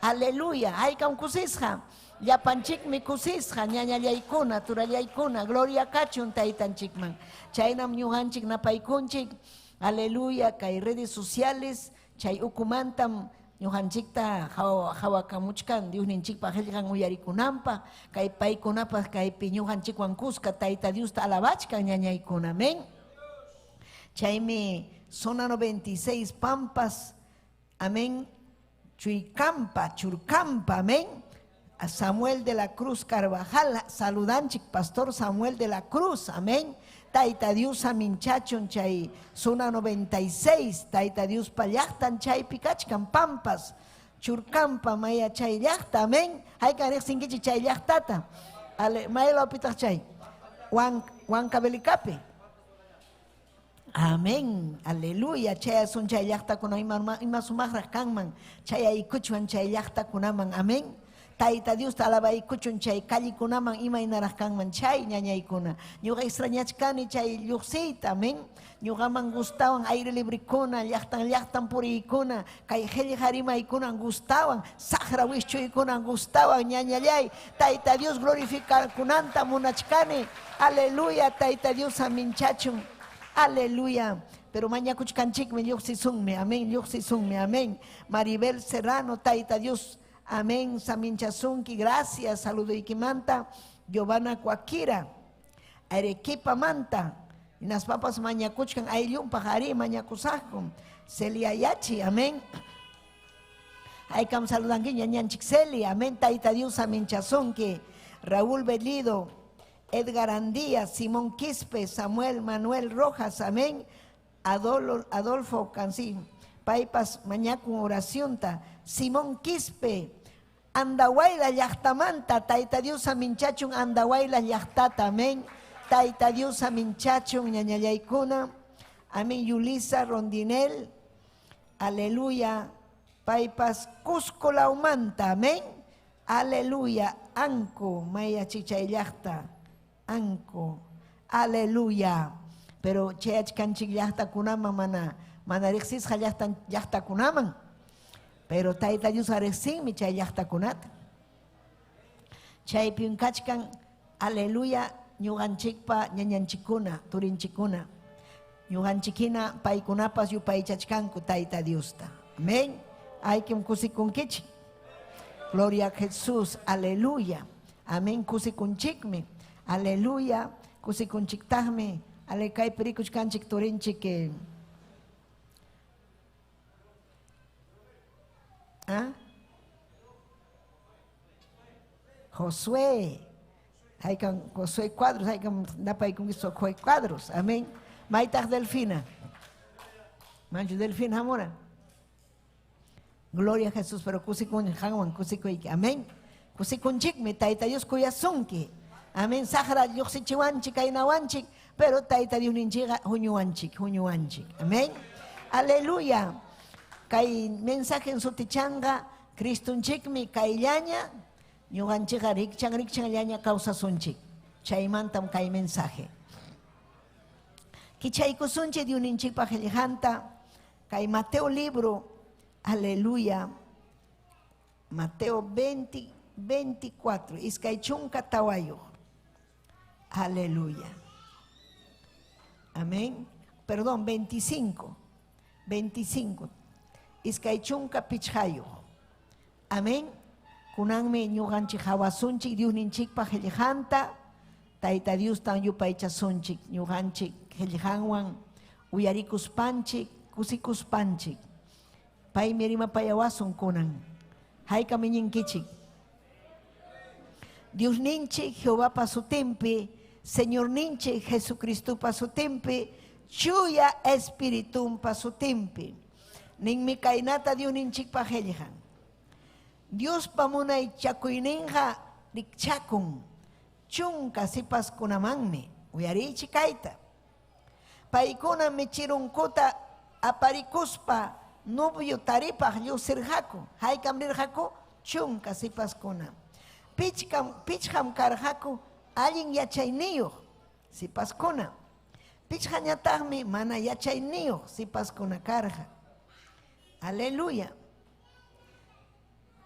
Aleluya, haykam kusisqa. Llapanchikmi kusisqa, ñañallaykuna, turallaykuna, gloria kachun taytanchikman. Chaynam ñuqanchik napaykunchik. Aleluya, kay redes sociales, chay ukumantam ñuqanchikta hawakamuchkan Diosninchikpa qillqan uyarikunanpaq, kay paykunapaq kaypi ñuqanchikwan kuska Tayta Diosta alabachkan ñañaykuna, amén. Chaymi zona 96 Pampas, amén, Chuicampa, Churcampa, amén. A Samuel de la Cruz Carvajal, saludanchik, Pastor Samuel de la Cruz, amén. Tayta Dios aminchachun chay zona 96, Tayta Dios pallaqtan chaypi kachkan Pampas, Churcampa, maya chay llaqta, amén. Haykan riqsinkichik chay llaqtata. Ale, maylawpitaq chay? Huancavelicapi. Amén, aleluya. Chayasun chay llaqtakuna ima sumaqraq kanman, chayaykuchwan chay llaqtakunaman, amén. Tayta Diosta alabaykuchun chay callikunaman imaynaraq kanman chay ñañaykuna. Ñuqa extrañachkani chay lluqsiyta, amén. Ñuqaman gustawan aire librekuna, llaqtan llaqtan puriykuna, kay qillqa rimaykunan gustawan, saqra wischuykunan gustawan, ñañallay. Tayta Dios glorificarkunanta munachkani. Aleluya, Tayta Dios aminchachun. Aleluya. Pero mañakuchkanchikmi lluqsisunmi, amén, lluqsisunmi, amén. Maribel Serrano, Tayta Dios, amén, saminchasunki, gracias, saludoykimanta. Giovanna Cuaquira, Arequipa manta, hinaspapas mañakuchkan ayllunpaq ari mañakusaqkum. Celia Yachi, amén. Haykam saludanki ñañanchik Celia, amén, Tayta Dios saminchasunki. Raúl Bellido, Edgar Andía, Simón Quispe, Samuel Manuel Rojas, amén. Adolfo Cancín, paypas mañakun oracionta. Simón Quispe, Andahuayla llaqtamanta, Tayta Dios aminchachun Andahuayla llaqtata, amén. Tayta Dios aminchachun ñañallaykuna, amén. Yulisa Rondinel, aleluya. Paypas Cusco laumanta, amén. Aleluya, Anco, maya chichay llaqta, Anco, aleluya. Pero chayachkanchik llaqtakunaman mana, mana riqsisqa llaqtakunaman. Pero Tayta Dios riqsinmi chay llaqtakunata. Chaypim kachkan, aleluya, ñuqanchikpa ñañanchikkuna, turinchikkuna. Ñuqanchikhina paykunapas yupaychachkanku Tayta Diosta. Amén. Haykim kusikunkichik. Gloria a Jesús, aleluya. Amén, kusikunchikmi. Aleluya, kusikunchiktaqmi. Ale kaypi rikuchkanchik turinchik. ¿Ah? Josué. Haykan Josué Cuadros, haykan napaykunki Josué Cuadros. Amén. Maytaq Delfina. Manchu Delfina hamura. Gloria a Jesús, pero kusikun hanwan kusikuyki. Amén. Kusikunchikmi, Tayta Dios kuyasunki. Amén. Saqra lluqsichiwanchik, kaynawanchik, pero Tayta Dios ninchikqa huñuwanchik, huñuwanchik. Amén. Aleluya. Kay mensaje en sutichanga, Cristunchikmi kayllaña, ñuqanchikqa rikchan rikchanllaña kawsasunchik. Chaymantam kay mensaje. Kichaykusunchik Diosninchikpa qillqanta, kay Mateo libro, aleluya. Mateo 24, iskay chunka tawayuq. Aleluya. Amén. Perdón, 25. 25. Iskay chunka pichqayuq. Amén. Kunanmi ñuqanchik hawasunchik Diosninchikpa qillqanta, Tayta Diostan yupaychasunchik ñuqanchik qillqanwan uyarikuspanchik, kusikuspanchik. Paymi rimapayawasun kunan. Haykam iñinkichik. Diosninchik Jehovapa sutinpi, Señorninchik Jesucristopa sutinpi, Chuya Espiritumpa sutinpi. Ninmi kaynata Diosninchikpa qillqan. Diospa munaychakuyninqa rikchakun chunka sipaskunamanmi uyarichik kayta. Paykuna michirunkuta aparikuspa novio taripaq llusirqaku. Haykam rirqaku? Chunka sipaskuna. Pichkam, pichqam karqaku allin yachayniyuq sipaskuna. Pichqañataqmi mana yachayniyuq sipaskuna karqa. Aleluya.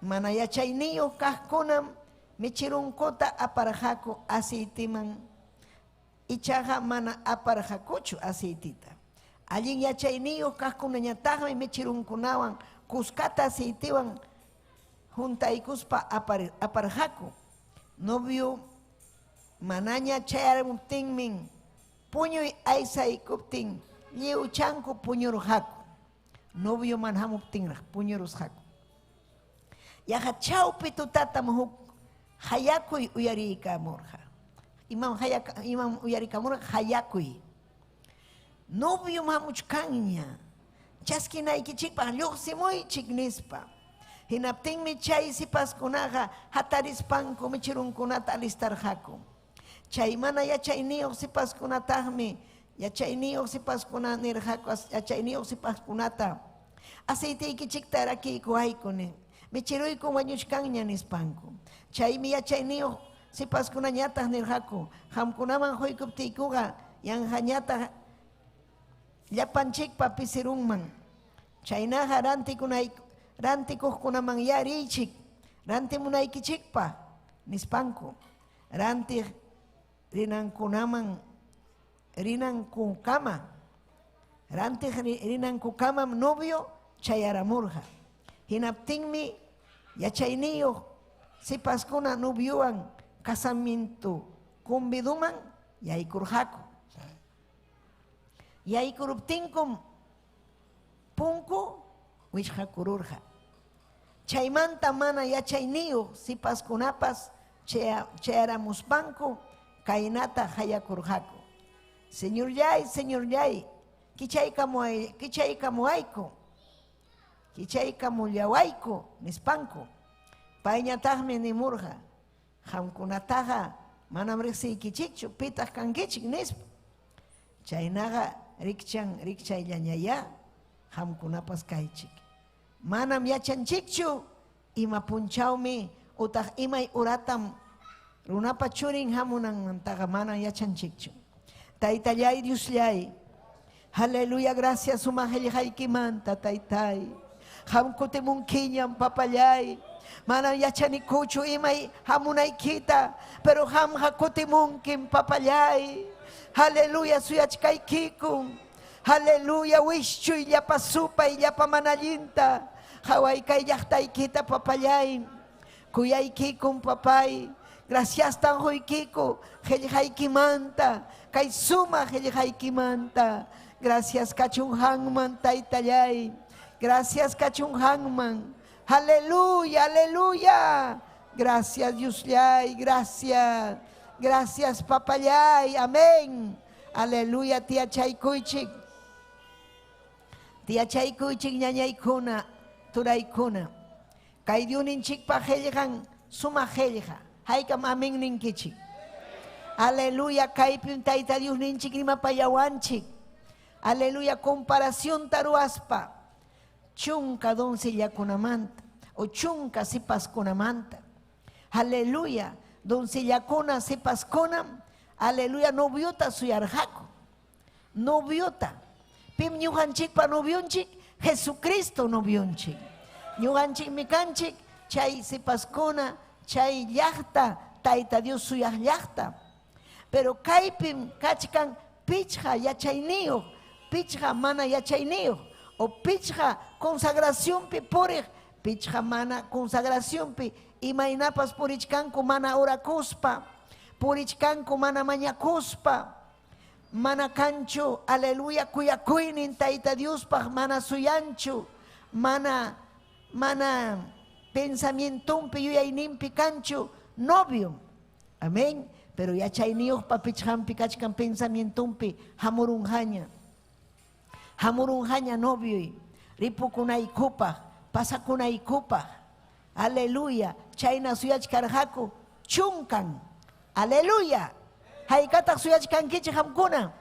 Mana yachayniyuq kaqkunam michirunkuta aparqaku aceiteman, ichaqa mana aparqakuchu aceitita. Allin yachayniyuq kaqkunañataqmi michirunkunawan kuskata aceitewan juntaykuspa aparqaku. Novio manaña chayaramuptinmi puñuy aysaykuptin lliwchanku puñurqaku. Novio mana hamuptinraq puñurusqaku. Yaqa chawpi tutatam huk hayakuy uyarikamurqa. Imam imam uyarikamurqa hayakuy. Noviom hamuchkanña. Chaskinaykichikpaq lluqsimuychik nispa. Hinaptinmi chay sipaskunaqa hatarispanku michirunkunata alistarqaku. Chay mana yachayniyuq sipaskunataqmi yachayniyuq sipaskuna nirqaku yachayniyuq sipaskunata aceiteykichikta rakiykuwayku nin. Michiruykum wañuchkanña nispanku. Chaymi yachayniyuq sipaskunañataq nirqaku, qamkunaman quykuptiykuqa yanqañataq llapanchikpa pisirunman. Chaynaqa rantikuqkunamanyá riychik, rantimunaykichikpaq nispanku. Rantiq rinankunaman rinankukama, rantiq rinankukamam novio chayaramurqa. Hinaptinmi yachayniyuq sipaskuna noviowan casamiento conviduman yaykurqaku. Yaykuruptinkum punku wichqakururqa. Chaymanta mana yachayniyuq sipaskunapas chayaramuspanku kaynata hayakurqaku. Señorllay, señorllay, kichaykamuwayku, kichaykamullawayku nispanku. Payñataqmi nimurqa, qamkunataqa manam riqsiykichikchu, pitaq kankichik nispa. Chaynaqa rikchan rikchayllañayá qamkunapas kaychik. Manam yachanchikchu ima punchawmi utaq imay uratam runapa churin hamunanmantaqa manam yachanchikchu. Taytallay Diosllay, aleluya, gracias sumaq qillqaykimanta, taytay. Qam kutimunkiñam, papallay. Manam yachanikuchu imay hamunaykita, pero qamqa kutimunkim, papallay. Aleluya, suyachkaykikum. Aleluya, wischuy llapa supay, llapa mana allinta. Qaway kay llaqtaykita, papallay. Kuyaykikum, papay. Graciastan quykiku qillqaykimanta, kay sumaq qillqaykimanta. Gracias kachun qanman, taytallay. Gracias kachun qanman. Aleluya, aleluya. Gracias, Diosllay, gracias. Gracias, papallay. Amén. Aleluya, tiyachaykuychik. Tiyachaykuychik ñañaykuna, turaykuna. Kay Diosninchikpa qillqan sumaq qillqa. Haykam amén ninkichik. Aleluya, kaypim Tayta Diosninchik rimapayawanchik. Aleluya, comparacionta ruwaspa chunka doncellakunamanta o chunka sipaskunamanta. Aleluya, doncellakuna sipaskunam, aleluya, noviota suyarqaku. Noviota. Pim ñuqanchikpa novionchik? Jesucristo novionchik. Ñuqanchikmi kanchik chay sipaskuna, chay llaqta, Tayta Dios suyaq llaqta. Pero kaypim kachkan pichqa yachayniyuq, pichqa mana yachayniyuq, o pichqa consagracionpi puriq, pichqa mana consagracionpi, imaynapas purichkanku mana orakuspa, purichkanku mana mañakuspa, mana kanchu, aleluya, kuyakuynin Tayta Diospaq mana suyanchu, mana mana pensamientonpi yuyayninpi kanchu novio. Amén. Pero yachayniyuqpa pichqanpi kachkan pensamientonpi hamurunqaña. Hamurunqaña novioy, ripukunaykupaq, pasakunaykupaq. Aleluya. Chayna suyachkarqaku chunkan. Aleluya. Haykataq suyachkankichik qamkuna?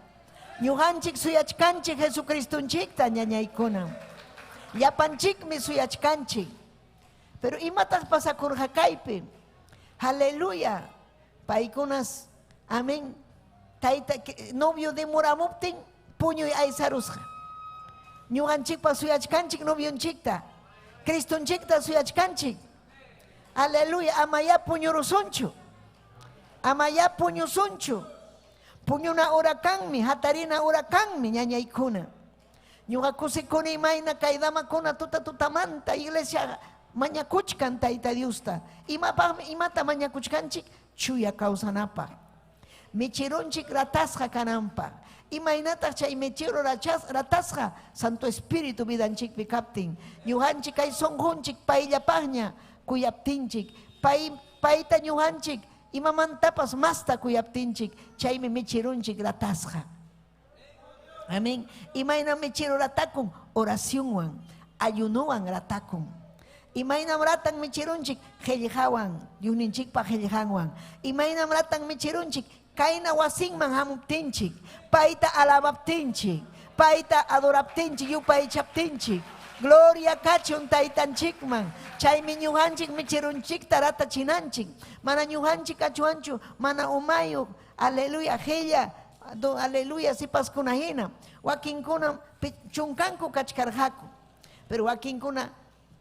Ñuqanchik suyachkanchik Jesucristonchikta ñañaykuna. Llapanchikmi suyachkanchik. Pero imataq pasakurqa kaypi? Aleluya. Paykunas, amén. Tayta novio demoramuptin puñuy aysarusqa. Ñuqanchikpa suyachkanchik novionchikta. Cristonchikta suyachkanchik. Aleluya, amayá puñurusunchu. Amayá puñusunchu. Puñuna hora kanmi, hatarina hora kanmi, ñañaykuna. Ñuqa kusikuni imayna kay damakuna tuta tutamanta iglesia mañakuchkan Tayta Diosta. Imapaqmi imata mañakuchkanchik? Chuya kawsanapaq. Michirunchik ratasqa kananpaq. Imaynataq chay michiru ratasqa Santo Espíritu vidanchikpi kaptin. Ñuqanchik kay sunqunchik payllapaqña kuyaptinchik. Payta ñuqanchik imamantapas masta kuyaptinchik. Chaymi michirunchik ratasqa. Amén. Imaynam michiru ratakun? Oracionwan, ayunowan ratakun. Imaynam ratan michirunchik? Qillqawan, Diosninchikpa qillqanwan. Imaynam ratan michirunchik? Kayna wasinman hamuptinchik, payta alabaptinchik, payta adoraptinchik, yupaychaptinchik. Gloria kachun taytanchikman. Chaymi ñuqanchik michirunchikta ratachinanchik. Mana ñuqanchik kachuanchu, mana umayuq. Aleluya, qilla. Aleluya, sipaskuna hina. Wakinkuna chunkanku kachkarqaku. Pero wakinkuna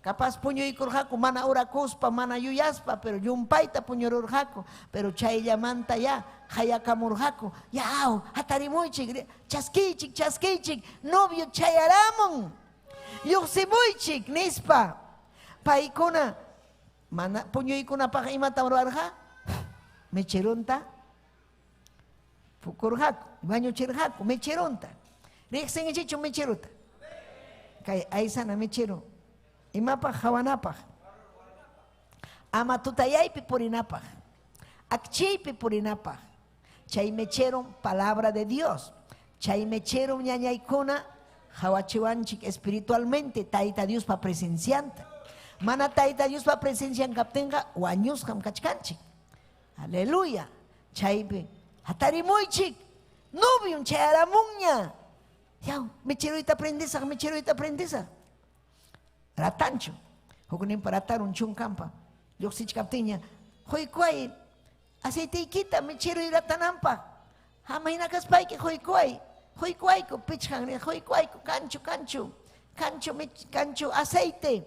capaz puñuykurqaku, mana orakuspa, mana yuyaspa, pero llumpayta puñururqaku. Pero chayllamanta ya hayakamurqaku. Yaw, hatarimuychik, chaskiychik, chaskiychik, novio chayaramun. Lluqsimuychik, nispa. Paykuna mana puñuykunapaq imatam ruwarqa? Michirunta pukurqaku, wañuchirqaku, michirunta. Riqsinkichikchu michiruta? Kay aysana michiru. Imapaq hawanapaq. Ama tutayaypi purinapaq. Akchiypi purinapaq. Chay mechero palabra de Dios. Chay mechero ñañaykuna hawachiwanchik espiritualmente Tayta Diospa presencianta. Mana Tayta Diospa presencian kaptinqa wañusqam kachkanchik. Aleluya. Chaypi hatarimuychik. Novion chayaramunña. Yaw, michiruyta prendisaq, michiruyta prendisaq. Ratanchu. Hukninpa ratarun chunkampa. Lluqsichkaptinña, quykuay aceiteykita michiruy ratananpaq. Hamayna kaspayki quykuay. Quykuayku pichqan quykuayku kanchu kanchu. Kanchu kanchu aceite.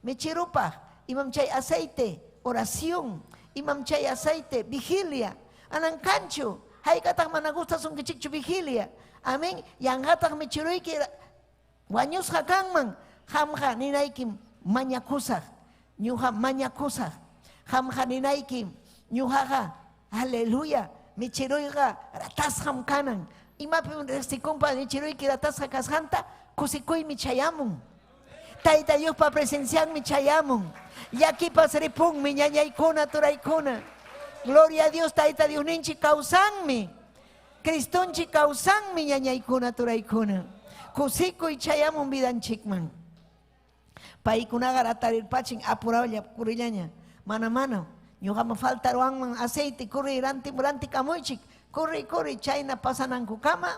Michirupaq. Imam chay aceite, oración. Imam chay aceite, vigilia. Anan kanchu. Haykataq mana gustasunkichikchu vigilia. Amén. Yanqataq michiruyki wañusqa kanman. Qamqa ninaykim mañakusaq. Ñuqa mañakusaq. Qamqa ninaykim ñuqaqa aleluya. Michiruyqa ratasqam kanan. Imapim riqsikunpa michiruyki ratasqa kasqanta kusikuymi chayamun. Tayta Diospa presencianmi chayamun. Llakipas ripunmi ñañaykuna turaykuna. Gloria a Dios, Tayta Diosninchik kawsanmi. Cristonchik kawsanmi ñañaykuna turaykuna. Kusikuy chayamun vidanchikman. Paykunaqa ratarirpachin apurawlla kurillaña. Mana mana. Ñuqaman faltaruwanman aceite, corri rantikamuychik. Corri, corri, chayna pasanankukama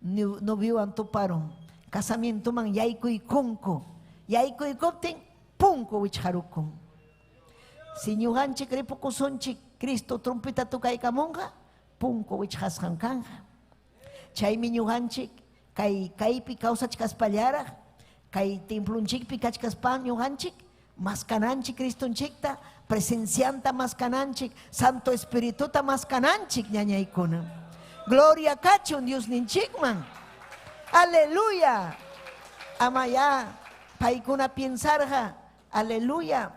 noviowan tuparun. Casamientoman yaykuykunku. Yaykuykuptin punku wichqarukun. Si ñuqanchik ripukusunchik Cristo trompeta tukaykamunqa punku wichqasqan kanqa. Chaymi ñuqanchik kay kaypi kawsachkaspallaraq kay templonchikpi kachkaspa ñuqanchik maskananchik Cristonchikta, presencianta maskananchik, Santo Espirituta maskananchik ñañaykuna. Gloria kachun Diosninchikman. Aleluya. Ama ya paykuna piensarqa, aleluya.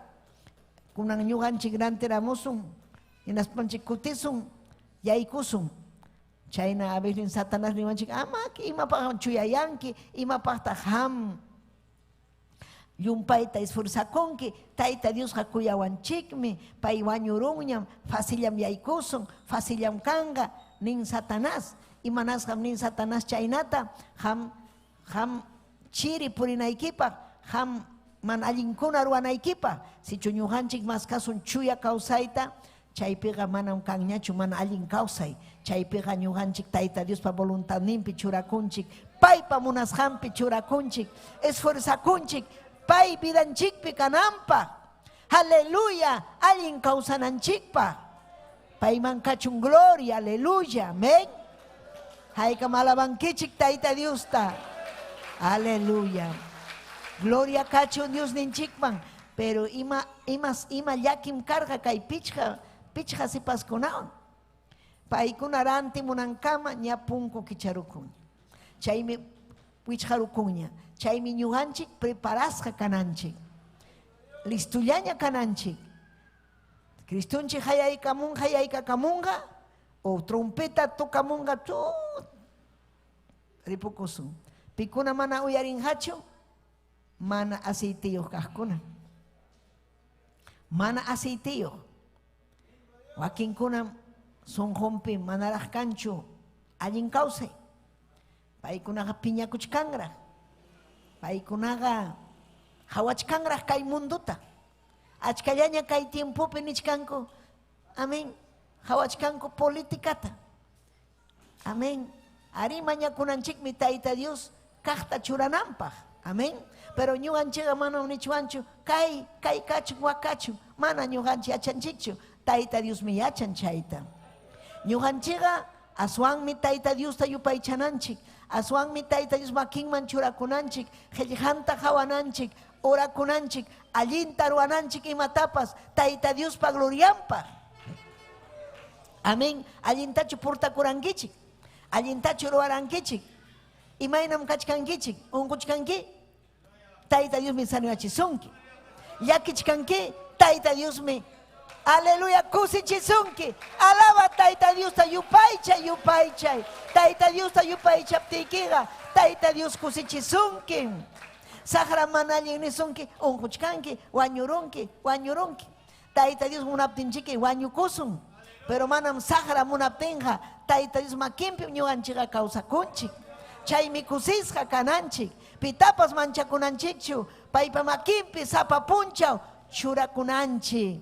Kunan ñuqanchik rantiramusun, hinaspanchik kutisun, yaykusun. Chayna a veces Satanás niwanchik, ama imapaq chuyayanki, imapaqtaq ham llumpayta esforzakunki, Tayta Diosqa kuyawanchikmi, pay wañurunñam, facillam yaykusun, facillam kanqa, nin Satanás. Imanasqam nin Satanás chaynata, ham chiri purinaykipaq, ham mana allinkuna ruwanaykipaq. Sichu ñuqanchik maskasun chuya kawsayta, Chaypiqa manam kanñachu mana allin kawsay. Chaypiqa ñuqanchik Tayta Diospa voluntadninpi churakunchik, paypa munasqanpi churakunchik, esfuerzakunchik pay vidanchikpi kananpaq. Aleluya, allin kawsananchikpaq. Payman kachun gloria, aleluya, amén. Haykam alabankichik Tayta Diosta. Aleluya. Gloria kachun Diosninchikman. Pero ima imas ima llakim karqa kay pichqa pichqa sipaskunawan. Paykuna rantimunankama ña punku kicharukunña. Chaymi wichqarukunña. Chaymi ñuqanchik preparasqa kananchik. Listullaña kananchik. Cristonchik hayaykamunqa hayaykakamunqa o trompeta tocamunqa ripukusun. Pikuna mana uyarinqachu? Mana aceiteyuq kaqkuna. Mana aceiteyuq. Wakinkunam sunqunpi manaraq kanchu allin kawsay. Paykunaqa piñakuchkanraq. Paykunaqa hawachkanraq kay mundota. Achkallaña kay tiempopi nichkanku, amén, hawachkanku politikata. Amén. Ari mañakunanchikmi Tayta Dios kaqta churananpaq. Amén. Pero ñuqanchikqa manam nichwanchu kay, kay kachun, wak kachun. Mana ñuqanchik yachanchikchu. Tayta Diosmi yachan chayta. Ñuqanchikqa aswanmi Tayta Diosta yupaychananchik. Aswanmi Tayta Dios makinman churakunanchik, qillqanta qawananchik, orakunanchik, allinta ruwananchik imatapas Tayta Diospa glorianpaq. Amén. Allintachu portakurankichik? Allintachu ruwarankichik? Imaynam kachkankichik? Unquchkanki? Tayta Diosmi sanoyachisunki. Llakichkanki? Tayta Diosmi aleluya kusichisunki. Alaba Tayta Diosta yupaychay, yupaychay. Tayta Diosta yupaychaptiykiqa Tayta Dios kusichisunki. Saqra mana allin nisunki, unquchkanki, wañurunki, wañurunki. Tayta Dios munaptinchiki wañukusun. Pero manam saqra munaptinqa Tayta Dios makinpim ñuqanchikqa kawsakunchik. Chaymi kusisqa kananchik. Pitapas manchakunanchikchu, paypa makinpi sapa punchaw churakunanchik.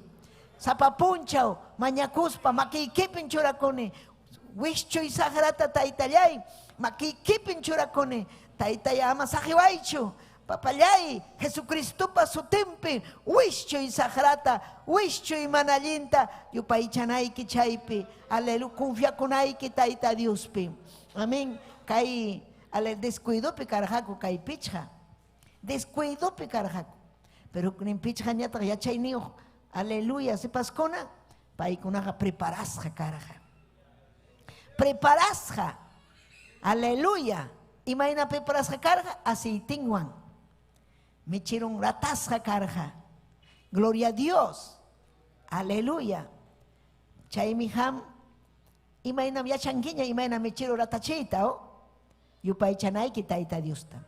Sapa punchaw mañakuspa makiykipim churakuni. Wischuy saqrata Taytallay, makiykipim churakuni. Taytay ama saqiwaychu. Papallay, Jesucristopa sutinpi wischuy saqrata, wischuy mana allinta yupaychanayki chaypi. Aleluya, confiakunayki Tayta Diospi. Amén. Kay ale descuidopi karqaku kay pichqa. Descuidopi karqaku. Pero nin pichqañataq yachayniyuq, aleluya, sipaskuna, paykunaqa preparasqa karqa. Preparasqa. Aleluya. Imayna preparasqa karqa? Aceitinwan. Michirun ratasqa karqa. Gloria a Dios. Aleluya. Chaymi ham imaynam yachankiña imayna michiru ratachiyta, oh? Yupaychanayki Tayta Diosta.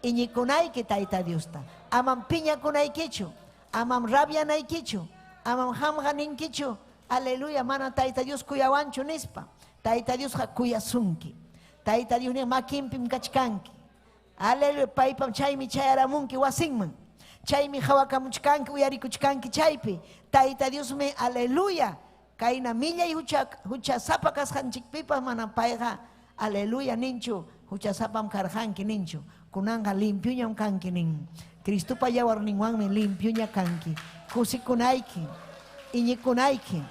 Iñikunayki Tayta Diosta. Amam piñakunaykichu, amam rabianaykichu, amam hamqa ninkichu. Aleluya, mana Tayta Dios kuyawanchu nispa. Tayta Diosqa kuyasunki. Tayta Dios nin makinpim kachkanki. Aleluya, paypam chaymi chayaramunki wasinman. Chaymi hawakamuchkanki, uyarikuchkanki chaypi. Tayta Diosmi, aleluya, kayna millay hucha huchasapa kasqanchikpipas mana payqa aleluya ninchu, huchasapam karqanki ninchu. Kunanqa limpiuñam kanki nin. Cristopa yawarninwanmi limpiuña kanki. Kusikunayki, iñikunayki,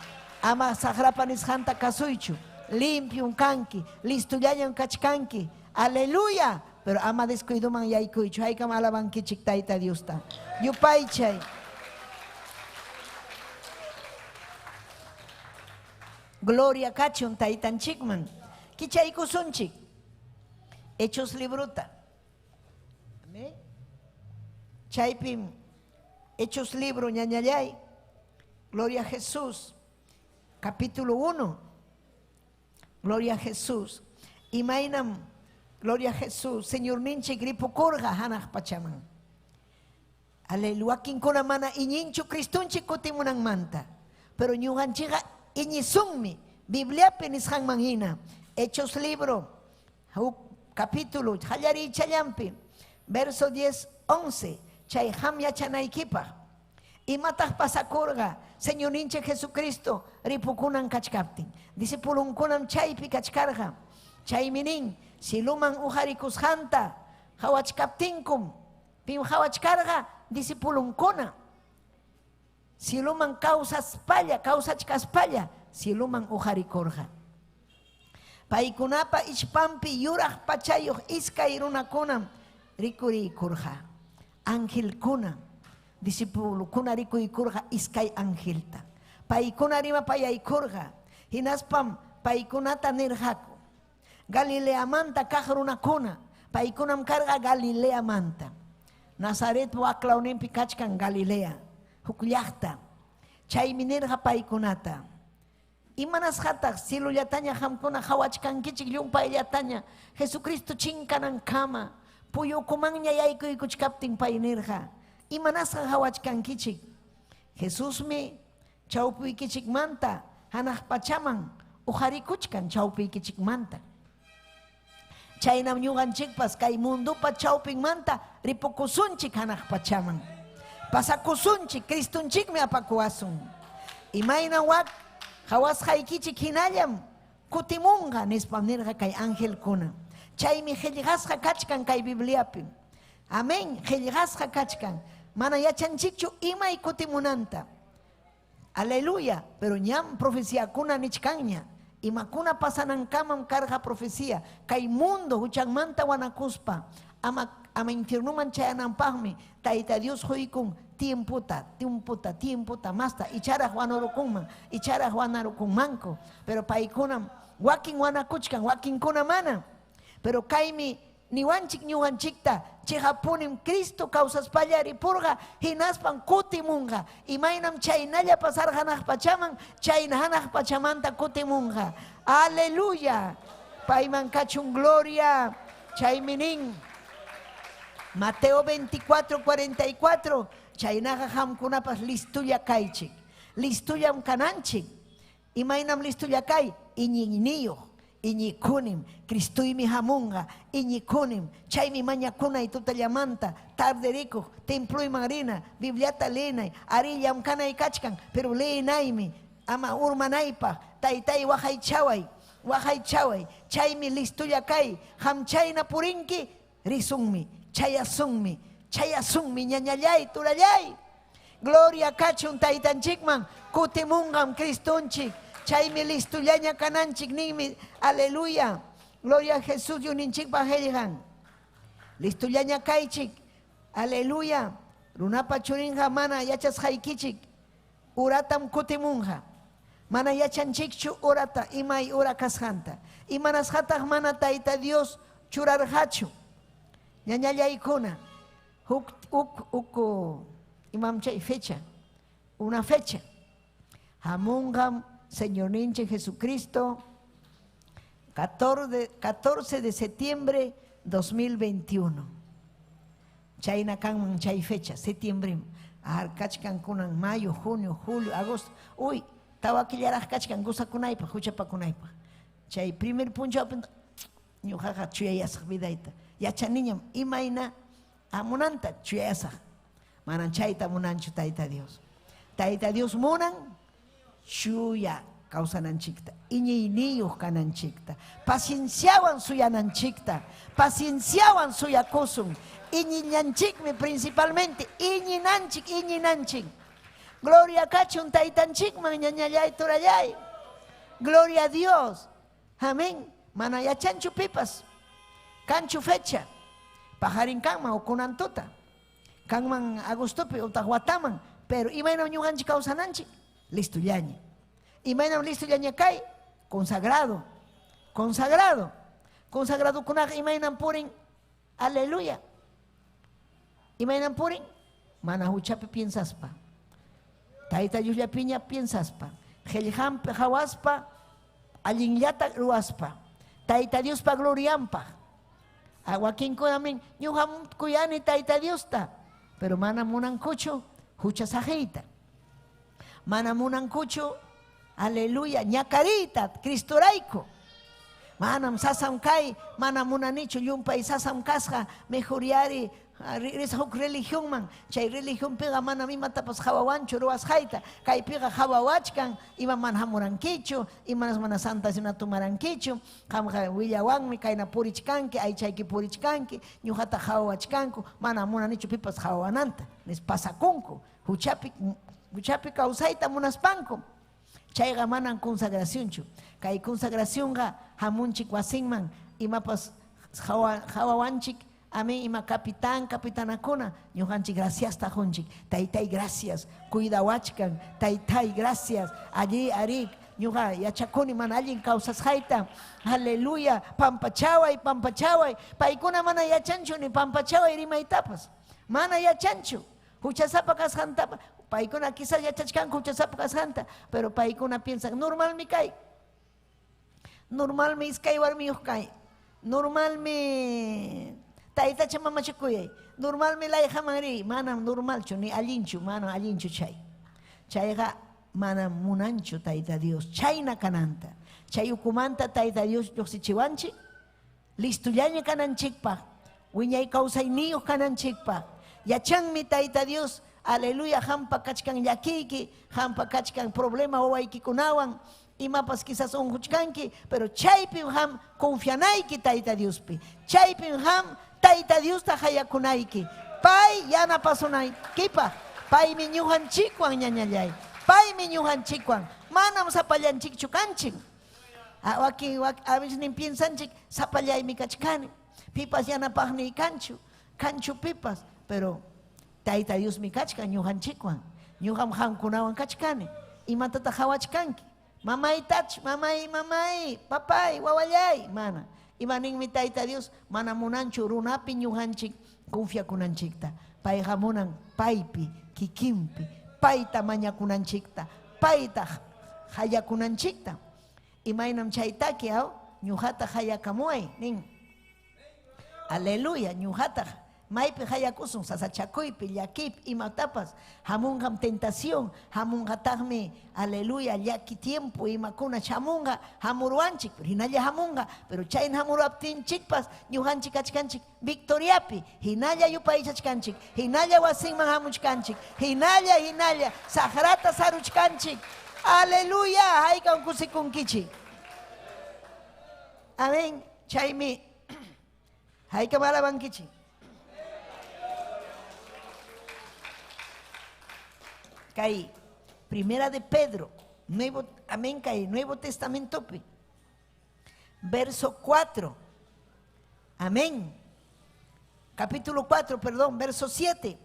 ama saqrapa nisqanta kasuychu. Limpium kanki, listullañam kachkanki. Aleluya. Pero ama descuidoman yaykuychu. Haykam alabankichik Tayta Diosta. Yupaychay. Gloria kachun Taytanchikman. Kichaykusunchik. Hechos librota. Amén. Chaypim Hechos libro ñañallay. Gloria a Jesús. Capítulo 1. Gloria a Jesús. Imaynam Gloria a Jesús. Señor ninchik ripukurqa hanaq pachaman. Aleluya. Wakinkuna mana iñinchu Cristonchik kutimunanmanta. Pero ñuqanchikqa iñisunmi. Bibliapi nisqanman hina. Hechos libro, huk capítulo, qallariychallanpi, verso 10, 11. Chay ham yachanaykipaq. Imataq pasakurqa Señorninchik Jesucristo ripukunan kachkaptin. Discipulunkunam chaypi kachkarqa. Chaymi nin, cieloman uqarikusqanta qawachkaptinkum, pim qawachkarqa discipulunkuna. Cieloman kawsaspalla, kawsachkaspalla cieloman uqarikurqa. Paykunapa ichpanpi yuraq pachayuq iskay runakunam rikuriykurqa. Angelkuna, discipulukuna rikuykurqa iskay angelta. Paykuna rimapayaykurqa, hinaspam paykunata nirqaku. Galileamanta kaq runakuna, paykunam karqa Galileamanta. Nazaret waklawninpi kachkan Galilea, huk llaqta. Chaymi nirqa paykunata. Imanasqataq cielollataña qamkuna qawachkankichik llumpayllataña Jesucristo chinkanankama puyukumanña yaykuykuchkaptin pay nirqa. Imanasqa qawachkankichik? Jesusmi chawpiykichikmanta hanaq pachaman uqarikuchkan chawpiykichikmanta. Chaynam ñuqanchikpas kay mundopa chawpinmanta ripukusunchik hanaq pachaman. Pasakusunchik, Cristonchikmi apakuwasun. Imayna wak qawasqaykichik hinallam kutimunqa, nispam nirqa kay angelkuna. Chaymi qillqasqa kachkan kay Bibliapi. Amén, qillqasqa kachkan. Mana yachanchikchu imay kutimunanta. Aleluya, pero ñam profeciakuna nichkanña. Imakuna pasanankamam karqa profecía. Kay mundo huchanmanta wanakuspa ama ama infiernuman chayananpaqmi Tayta Dios quykun tiempota, tiempota, tiempota masta icharaq wanurukunman, icharaq wanarukunmanku. Pero paykunam wakin wanakuchkan, wakinkuna mana. Pero kaymi niwanchik ñuqanchikta, chiqapunim Cristo kawsaspalla ripurqa, hinaspan kutimunqa. Imaynam chaynalla pasarqa hanaq pachaman, chayna hanaq pachamanta kutimunqa. Aleluya. Payman kachun gloria. Chaymi nin Mateo 24, 44, chaynaqa qamkunapas listolla kaychik. Listollam kananchik. Imaynam listolla kay? Iñiyniyuq, iñikunim, Cristoymi hamunqa, iñikunim, chaymi mañakunay tutallamanta, tarde rikuq, temployman rina, Bibliata leenay, arí llamkanay kachkan, pero leenaymi, ama urmanaypaq, taytay waqaychaway, waqaychaway, chaymi listolla kay, qam chayna purinki, risunmi, chayasunmi, chayasunmi, ñañallay, turallay. Gloria kachun taytanchikman, kutimunqam Cristonchik, chaymi listollaña kananchik ninmi, aleluya. Gloria a Jesús Diosninchikpa qillqan. Listollaña kaychik, aleluya. Runapa churinqa mana yachasqaykichik, uratam kutimunqa. Mana yachanchikchu urata, imay ura kasqanta. Imanasqataq mana Tayta Dios churarqachu. Ñañallaykuna, huk, huk, huk, imam chay fecha, una fecha. Hamunqam Señorninchik Jesucristo 14 de septiembre 2021. Chayna kanman chay fecha, septiembre. Kachkan kunan mayo, junio, julio, agosto. Uy, tawa killaraq kachkan gozakunaypaq, huchapakunaypaq. Chay primer punchawpi ñuqaqa chuyayasaq vidayta. Yachaniñam imayna amunanta chuyayasaq. Manam chayta munanchu Tayta Dios. Tayta Dios munan chuya kawsananchikta, iñiyniyuq kananchikta, pacienciawan suyananchikta, pacienciawan suyakusun. Iñillanchikmi principalmente, iñinanchik, iñinanchik. Gloria kachun taytanchikman, ñañallay, turallay. Gloria a Dios. Amén. Mana yachanchu pipas. Kanchu fecha. Pajarin kanman o kunan tuta. Kanman agostopi utaq wataman. Pero imaynam ñuqanchik kawsananchik? Listollaña. Imaynam listollaña kay? Consagrado. Consagrado. Consagradokunaqa imaynam purin? Aleluya. Imaynam purin? Mana huchapi piensaspa. Tayta Diosllapiña piensaspa. Qillqanpi qawaspa, allinllata ruwaspa. Tayta Diospa glorianpaq. Wakinkunam nin, ñuqam kuyani Tayta Diosta, pero mana munankuchu hucha saqiyta. Mana munankuchu, aleluya, ñakariyta Cristorayku. Manam sasam kay, mana munanichu llumpay sasam kasqa, mejor yari Risaq huk religionman, chay religionpiqa manam imatapas qawawanchu ruwasqayta, kaypiqa qawawachkan, ima mana hamurankichu, imanas mana santa cena tomarankichu, qamqa willawanmi kayna purichkanki, aychayki purichkanki, ñuqata qawawachkanku, mana munanichu pipas qawawananta, nispa pasakunku, huchapi huchapi kawsayta munaspanku. Chayqa manam consagracionchu. Kay consagracionqa hamunchik wasinman imapas qawawanchik, amén, ima capitán, capitanakuna, ñuqanchik graciasta qunchik. Taytay gracias, cuidawachkan, taytay gracias, allí arí, ñuqa yachakuni mana allin kawsasqayta, aleluya, pampachaway, pampachaway. Paykuna mana yachanchu ni pampachaway rimaytapas, mana yachanchu. Huchasapa kasqanta, paykuna quizás yachachkanku huchasapa kasqanta, pero paykuna piensan, normalmi kay, normalmi iskay warmiyuq kay, normalmi taytacha mamacha kuyay, normalmi layqaman riy, manam normalchu, ni allinchu, manam allinchu chay. Chayqa manam munanchu Tayta Dios chayna kananta. Chay ukumanta Tayta Dios lluqsichiwanchik, listollaña kananchikpaq, wiñay kawsayniyuq kananchikpaq. Yachanmi Tayta Dios, aleluya, qampa kachkan llakiyki, qampa kachkan problema wawaykikunawan, imapas quizás unquchkanki, pero chaypim qam confianayki Tayta Diospi. Chaypim qam Tayta Diosta qayakunayki. Pay yanapasunaykipaq. Paymi ñuqanchikwan, ñañallay. Paymi ñuqanchikwan. Manam sapallanchikchu kanchik. Wakin a veces nin piensanchik sapallaymi kachkani, pipas yanapaqniy kanchu, kanchu pipas, pero Tayta Diosmi kachkan ñuqanchikwan, ñuqam qamkunawan kachkani. Imatataq qawachkanki? Mamaytach, mamay, mamay, papay, wawallay, mana. Ima ninmi Tayta Dios? Mana munanchu runapi ñuqanchik confiakunanchikta. Payqa munan paypi, kikinpi, payta mañakunanchikta, payta qayakunanchikta. Imaynam chay taki, aw, ñuqata qayakamuway, nin. Aleluya, ñuqataq maypi qayakusun, sasachakuypi, llakiypi, imatapas, hamunqam tentación, hamunqataqmi, aleluya, llaki tiempo, imakuna hamunqa, hamuruwanchik, pero hinalla hamunqa, pero chayna hamuruwaptinchikpas, ñuqanchik kachkanchik victoriapi, hinalla yupaychachkanchik, hinalla wasinman hamuchkanchik, hinalla, hinalla, saqrata saruchkanchik. Aleluya, haykam kusikunkichik. Amén, chaymi haykam alabankichik. Kay Primera de Pedro, Nuevo, amén, kay Nuevo Testamentopi, verso 4, amén, capítulo 4, perdón, verso 7,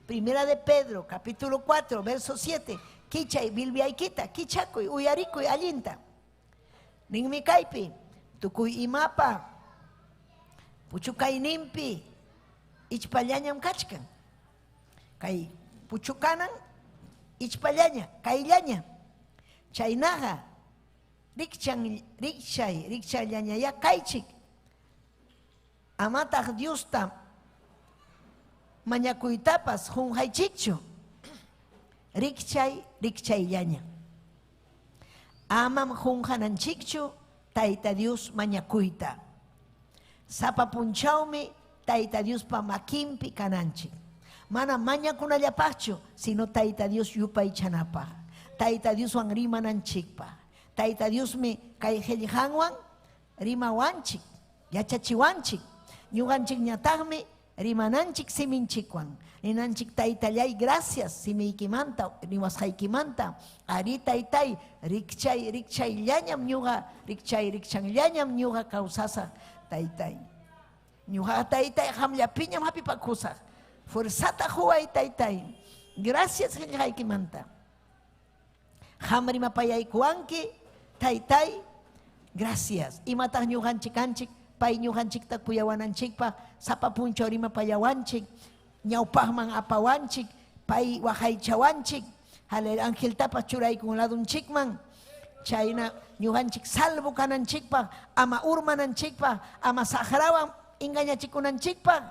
Primera de Pedro, capítulo 4, verso 7, kichay bilbiaykita, kichakuy, uyarikuy, allinta. Ninmi kaypi, tukuy imapa, puchukayninpi, ichpallañam kachkan. Kay puchukanan, ichpallaña, kayllaña. Chaynaqa, rikchan, rikchay, rikchallañayá kaychik. Amataq Diosta mañakuytapas qunqaychikchu. Rikchay, rikchayllaña. Amam qunqananchikchu Tayta Dios mañakuyta. Sapa punchawmi Tayta Diospa makinpi kananchik. Mana mañakunallapaqchu, sino Tayta Dios yupaychanapaq. Tayta Dioswan rimananchikpaq. Tayta Diosmi kay qillqanwan rimawanchik, yachachiwanchik. Ñuqanchikñataqmi rimananchik siminchikwan. Ninanchik, Taytallay, gracias simiykimanta, rimasqaykimanta. Ari taytay, rikchay, rikchayllañam ñuqa, rikchay, rikchanllañam ñuqa kawsasaq, taytay. Ñuqa taytay, qamllapiñam hapipakusaq. Fuerzata quway, taytay. Gracias qillqaykimanta. Qam rimapayaykuwanki, taytay, gracias. Imataq ñuqanchik kanchik, pay ñuqanchikta kuyawananchikpaq, sapa punchaw rimapayawanchik, ñawpaqman apawanchik, pay waqaychawanchik, angeltapas churaykun ladunchikman, chayna ñuqanchik salvo kananchikpaq, ama urmananchikpaq, ama saqrawan engañachikunanchikpaq,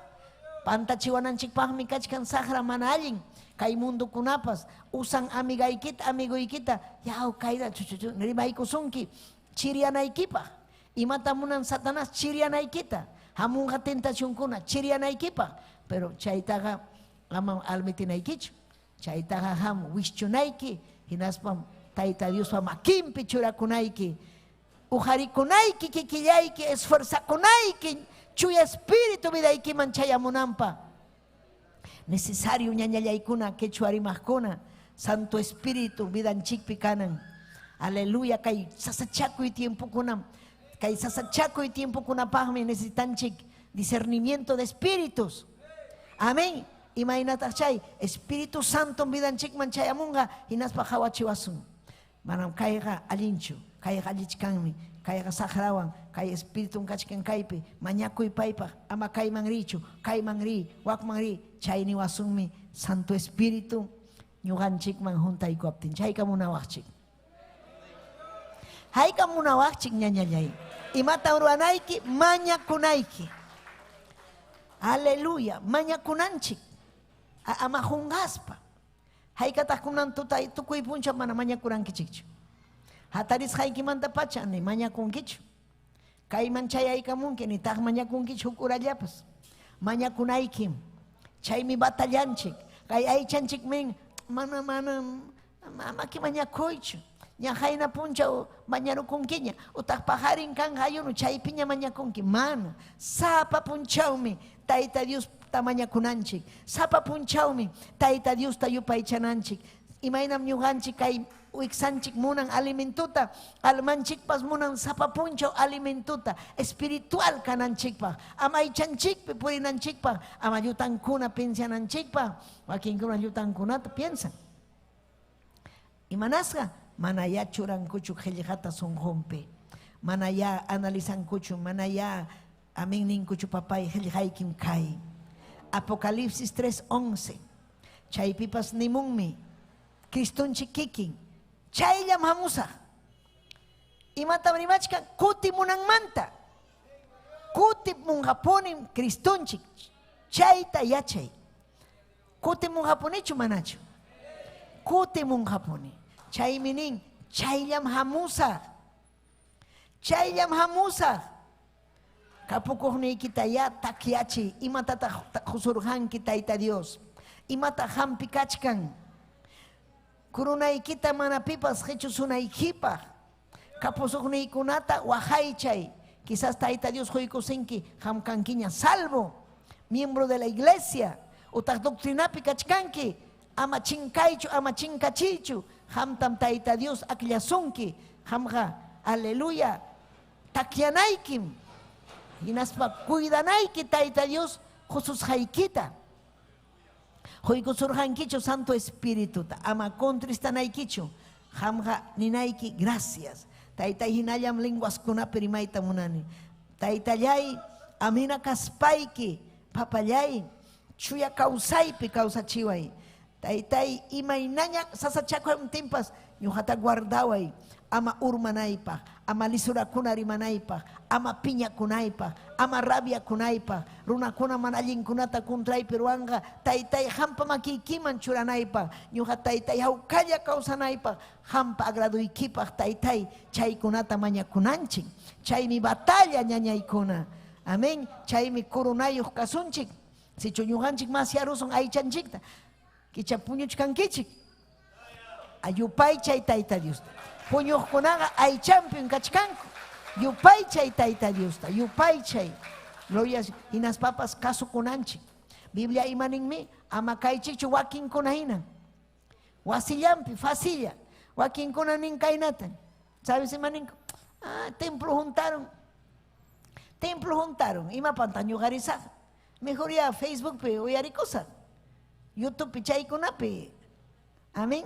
pantachiwananchikpaqmi kachkan saqra mana allin. Kay mundukunapas usan amigaykita, amigoykita, yaw kayta chuchuchu rimaykusunki chirianaykipaq. Imata munan Satanás chirianaykita, hamunqa tentacionkuna chirianaykipaq. Pero chaytaqa amam almitinaykichu. Chaytaqa ham wischunayki, hinaspam Tayta Diospa makinpi churakunayki. Uqarikunayki kikillayki, esfuerzakunayki, Chuya Espíritu vidaykiman chayamunanpaq. Necesario ñañallaykuna, quechua rimaqkuna, Santo Espíritu vidanchikpi kanan. Aleluya, kay sasachakuy tiempokunam, kay sasachakuy tiempokunapaqmi necesitanchik discernimiento de espíritus. Amén. Imaynataq chay Espíritu Santo vidanchikman chayamunqa hinaspa qawachiwasun. Manam kayqa allinchu, kayqa allichkanmi, kayqa saqrawan, kay espiritun kachkan kaypi, mañakuy paypaq, ama kayman richu, kayman ri, wakman ri, chay niwasunmi Santo Espíritu ñuqanchikman huntaykuaptin. Chayka munawaqchik. Hayka munawaqchik ñañallay. Imatam ruwanayki? Mañakunayki. Aleluya, mañakunanchik. Ama qunqaspa. Haykataq kunan tuta tukuy punchaw mana mañakurankichikchu. Hatarisqaykimantapacha ni mañakunkichu. Kayman chayaykamunki nitaq mañakunkichu huk urallapas. Mañakunaykim. Chaymi batallanchik. Kay aychanchik min mana mana amaki mañakuychu. Ña qayna punchaw mañarukunkiña utaq paqarin kanqa ayuno chaypiña mañakunki. Mana. Sapa punchawmi Tayta Diosta mañakunanchik. Sapa punchawmi Tayta Diosta yupaychananchik. Imaynam ñuqanchik kay wiksanchik munan alimentuta, almanchikpas munan sapa punchaw alimentuta, espiritual kananchikpaq, ama aychanchikpi purinanchikpaq, ama llutankuna piensananchikpaq. Wakinkuna llutankunata piensan. Imanasqa manayá churankuchu qillqata sunqunpi, manayá analizankuchu, manayá amén ninkuchu papay qillqaykim kay. Apocalipsis 3:11. Chaypipas nimunmi Cristonchik kikin, chayllam hamusaq. Imatam rimachkan? Kutimunanmanta. Kutimunqapunim Cristonchik. Chayta yachay. Kutimunqapunichu manachu? Kutimunqapuni. Chaymi nin, chayllam hamusaq. Chayllam hamusaq. Kapukuqniykitayá takyachiy. Imatataq qusurqanki Tayta Dios? Imataq qampi kachkan? Kurunaykita mana pipas qichusunaykipaq. Kapusuqniykunata waqaychay. Quizás Tayta Dios quykusinki qam kankiña salvo, miembro de la iglesia, utaq doctrinapi kachkanki. Ama chinkaychu, ama chinkachiychu. Qamtam Tayta Dios akllasunki. Qamqa, aleluya, takyanaykim. Hinaspa cuidanayki Tayta Dios qususqaykita. Quykusurqankichu Santo Espirituta, ama contristanaykichu. Qamqa ninayki gracias. Taytay hinallam lenguaskunapi rimayta munani. Taytallay, amina kaspayki, papallay, chuya kawsaypi kawsachiway. Taytay, imaynaña sasachakuptinpas ñuqata guardaway, ama urmanaypaq, ama lisurakuna rimanaypaq, ama piñakunaypaq, ama rabiakunaypaq, runakuna mana allinkunata contraypi ruwanqa, Taytay qampa makiykiman churanaypaq, ñuqa Taytay hawkalla kawsanaypaq, qampa agraduykipaq, Taytay, chaykunata mañakunanchik. Chaymi batalla ñañaykuna. Amén. Chaymi coronayuq kasunchik. Sichu ñuqanchik masyarusun aychanchikta, kicha puñuchkankichik. Yupaychay Tayta Diosta. Puñuqkunaqa aychampim kachkanku. Yupaychay Tayta Diosta, yupaychay. Gloria, hinaspapas kasukunanchik. Biblia imaninmi, ama kaychikchu wakinkuna hina. Wasillampi, facilla. Wakinkuna nin kaynata. ¿Sabes imaninku? Ah, templo juntaron. Templo juntaron. Imapanta ñuqarisaq. Mejor ya Facebookpi uyarikusaq. YouTubepi chaykunapi. Amén.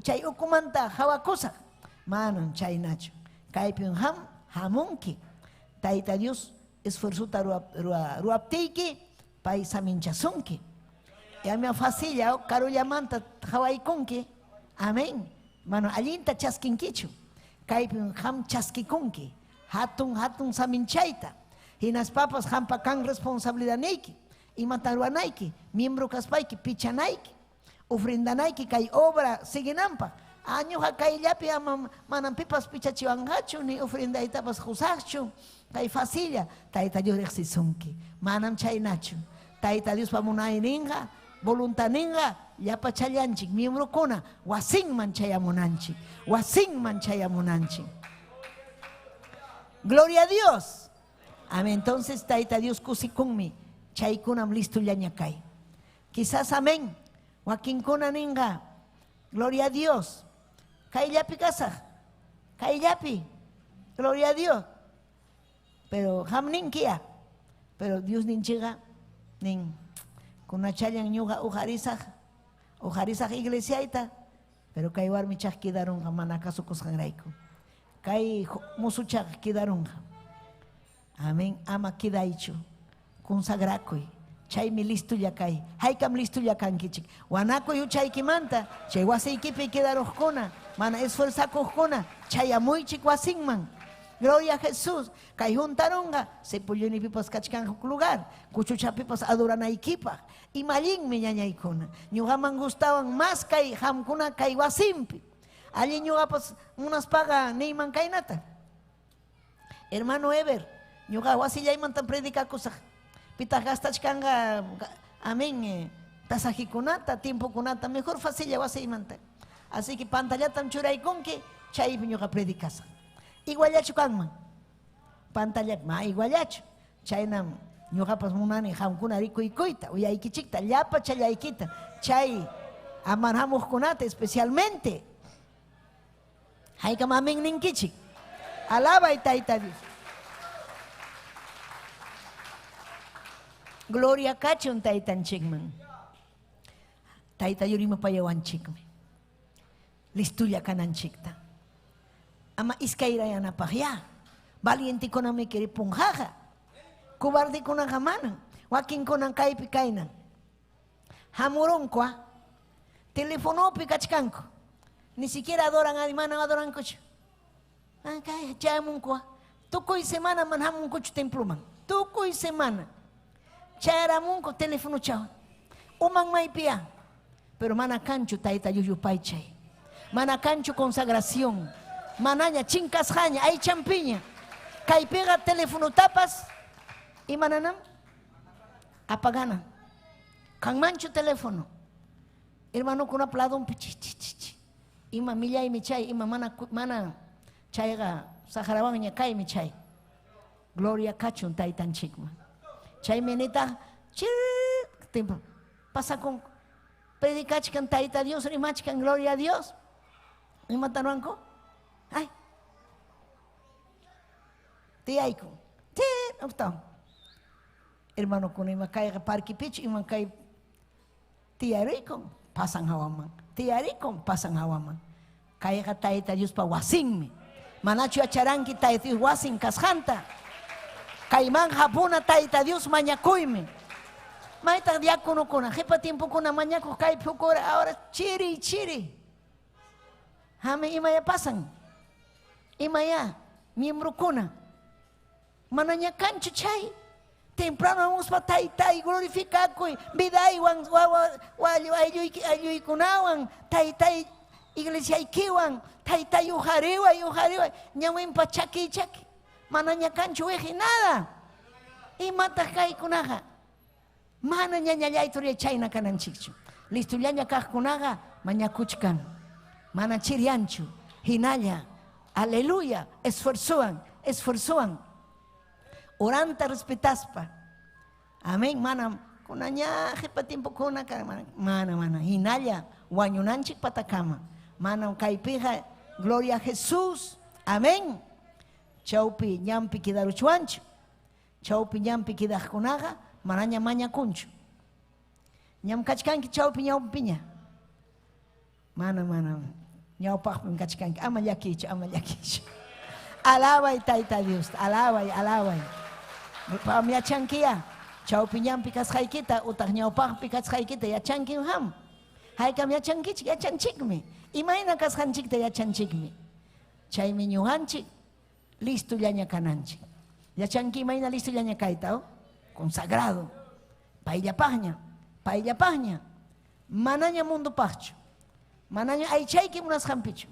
Chay ukumanta hawakusaq. Manam chaynachu. Kaypim ham hamunki. Tayta Dios esfuerzuta ruwaptiyki, pay saminchasunki. Yamia facilla karullamanta hawaykunki. Amén. Mano allinta chaskinkichu. Kaypim ham chaskikunki. Hatun hatun saminchayta. Hinaspapas hampa kan responsabilidadniyki. Imata ruwanayki, miembro kaspayki, pichanayki, ofrendanayki kay obra siguinanpaq. Ñuqa kayllapi ama manam pipas pichachiwanqachu ni ofrendaytapas qusaqchu. Kay facilla, Tayta Dios riqsisunki. Manam chaynachu. Tayta Diospa munayninqa, voluntaninqa llapachallanchik miembrokuna wasinman chayamunanchik, wasinman chayamunanchik. Gloria a Dios. Amén. Entonces Tayta Dios kusikunmi, chaykunam listullaña kay. Quizás amén. Wakinkuna ninqa, gloria a Dios. Kayllapi kasaq, kayllapi, gloria a Dios. Pero qam ninkiya, pero Dios ninchikqa nin, kunachallan ñuqa uqarisaq, uqarisaq iglesiayta, pero kay warmichaq quedarunqa mana kasukusqanrayku. Kay musuchaq quedarunqa. Amén, ama quedaychu, consagrakuy. Chaymi listulla kay. Haykam listulla kankichik. Wanakuy huchaykimanta, chay wasiykipi quedaruqkuna, mana esforzakuqkuna, chayamuychik wasinman. Gloria a Jesús. Kay juntarunqa, Sepullunipipas kachkan huk lugar, kuchuchapipas adoranaykipaq. Ima allinmi ñañaykuna. Ñuqaman gustawan más kay qamkuna kay wasinpi. Allin ñuqapas munaspaqa niyman kaynata. Hermano Ever, ñuqa wasillaymantam predicakusaq. Pitaq gastachkanqa, amén, tasajikunata, tiempokunata, mejor facilla wasiymanta. Así que pantallatam churaykunki, chaypi ñuqa predicasaq. Iguallachu kanman? Pantalla, ma iguallachu. Chaynam ñuqapas munani qamkuna rikuykuyta, uyaykichikta, llapa challaykita, chay amarhamuqkunata especialmente. Haykam amén ninkichik. Alabay Tayta Dios. Gloria kachun Taytanchikman. Tayta Dios rimapayawanchikmi. Listulla kananchikta. Ama iskayrayanapaq ya. Valientikunami kiripunjaqa. Cobardekunaqa manan. Wakinkunan kaypi kaynan. Hamurunku, telefonopi kachkanku. Ni siquiera adoran, manan adorankuchu. Kay chayamunku. Tukuy semana man hamunkuchu temploman. Tukuy semana. Chayaramunku telefono chaw. Uman maypiya. Pero mana kanchu Tayta Dios yupaychay. Mana kanchu consagración. Manaña chinkasqaña aychampiña. Kaypiqa telefonotapas imananam apagana. Kanmanchu teléfono. Hermanokuna ladonpi chi chi chi chi. Ima millaymi chay, ima mana mana chayqa saqrawanña kaymi chay. Gloria kachun Taytanchikman. Chaymi nitaq chir tiempo pasakun predicachkan Tayta Dios rimachkan gloria a Dios. Imatan ruwanku? Ay. Tiyayku. Ti, uptan. Hermanokuna ima kayqa parquipichu, ima kay tiyarikun, pasan hawaman. Tiyarikun, pasan hawaman. Kayqa Tayta Diospa wasinmi. Manachu yacharanki Tayta Dios wasin kasqanta. Kayman hapuna Tayta Dios mañakuymi. Maytaq diáconokuna, qipa tiempokuna mañakuq kaypi huk hora, ahora chiri chiri. Hami imaya pasan. Imaya miembrokuna. Manaña kanchu chay. Temprano hamuspa Taytay glorificakuy, vidaywan, wawa aylluykunawan, Taytay iglesiaykiwan, Taytay uqariway, uqariway, ñawinpa chaki chaki. Manaña kanchu wiqi nada. Imataq kaykunaqa? Mana ñañallaytu chayna kananchikchu. Listullaña kaqkunaqa mañakuchkan. Mana chirianchu. Hinalla. Aleluya. Esforzuan, esforzuan. Oranta respetaspa. Amén. Mana kunaña qipa tiempokuna mana mana hinalla wañunanchik patakama. Mana kaypiqa gloria a Jesús. Amén. Chawpi ñampi quedaruchwanchu. Chawpi ñampi quedaqkunaqa manaña mañakunchu. Ñam kachkanki chawpi ñawpiña. Mana mana ñawpaqpim kachkanki. Ama llakichu, ama llakichu. Alabay Tayta Dios, alabay, alabay. Pam yachankiya. Chawpi ñampi kasqaykita utaq ñawpaqpi kasqaykita yachanki ham. Haykam yachankichik, yachanchikmi. Imayna kasqanchikta yachanchikmi. Chaymi ñuqanchik listullaña kananchik. Yachanki imayna listullaña kayta, oh? Consagrado. Payllapaqña, payllapaqña. Manaña mundupaqchu. Manaña aychayki munasqanpichu.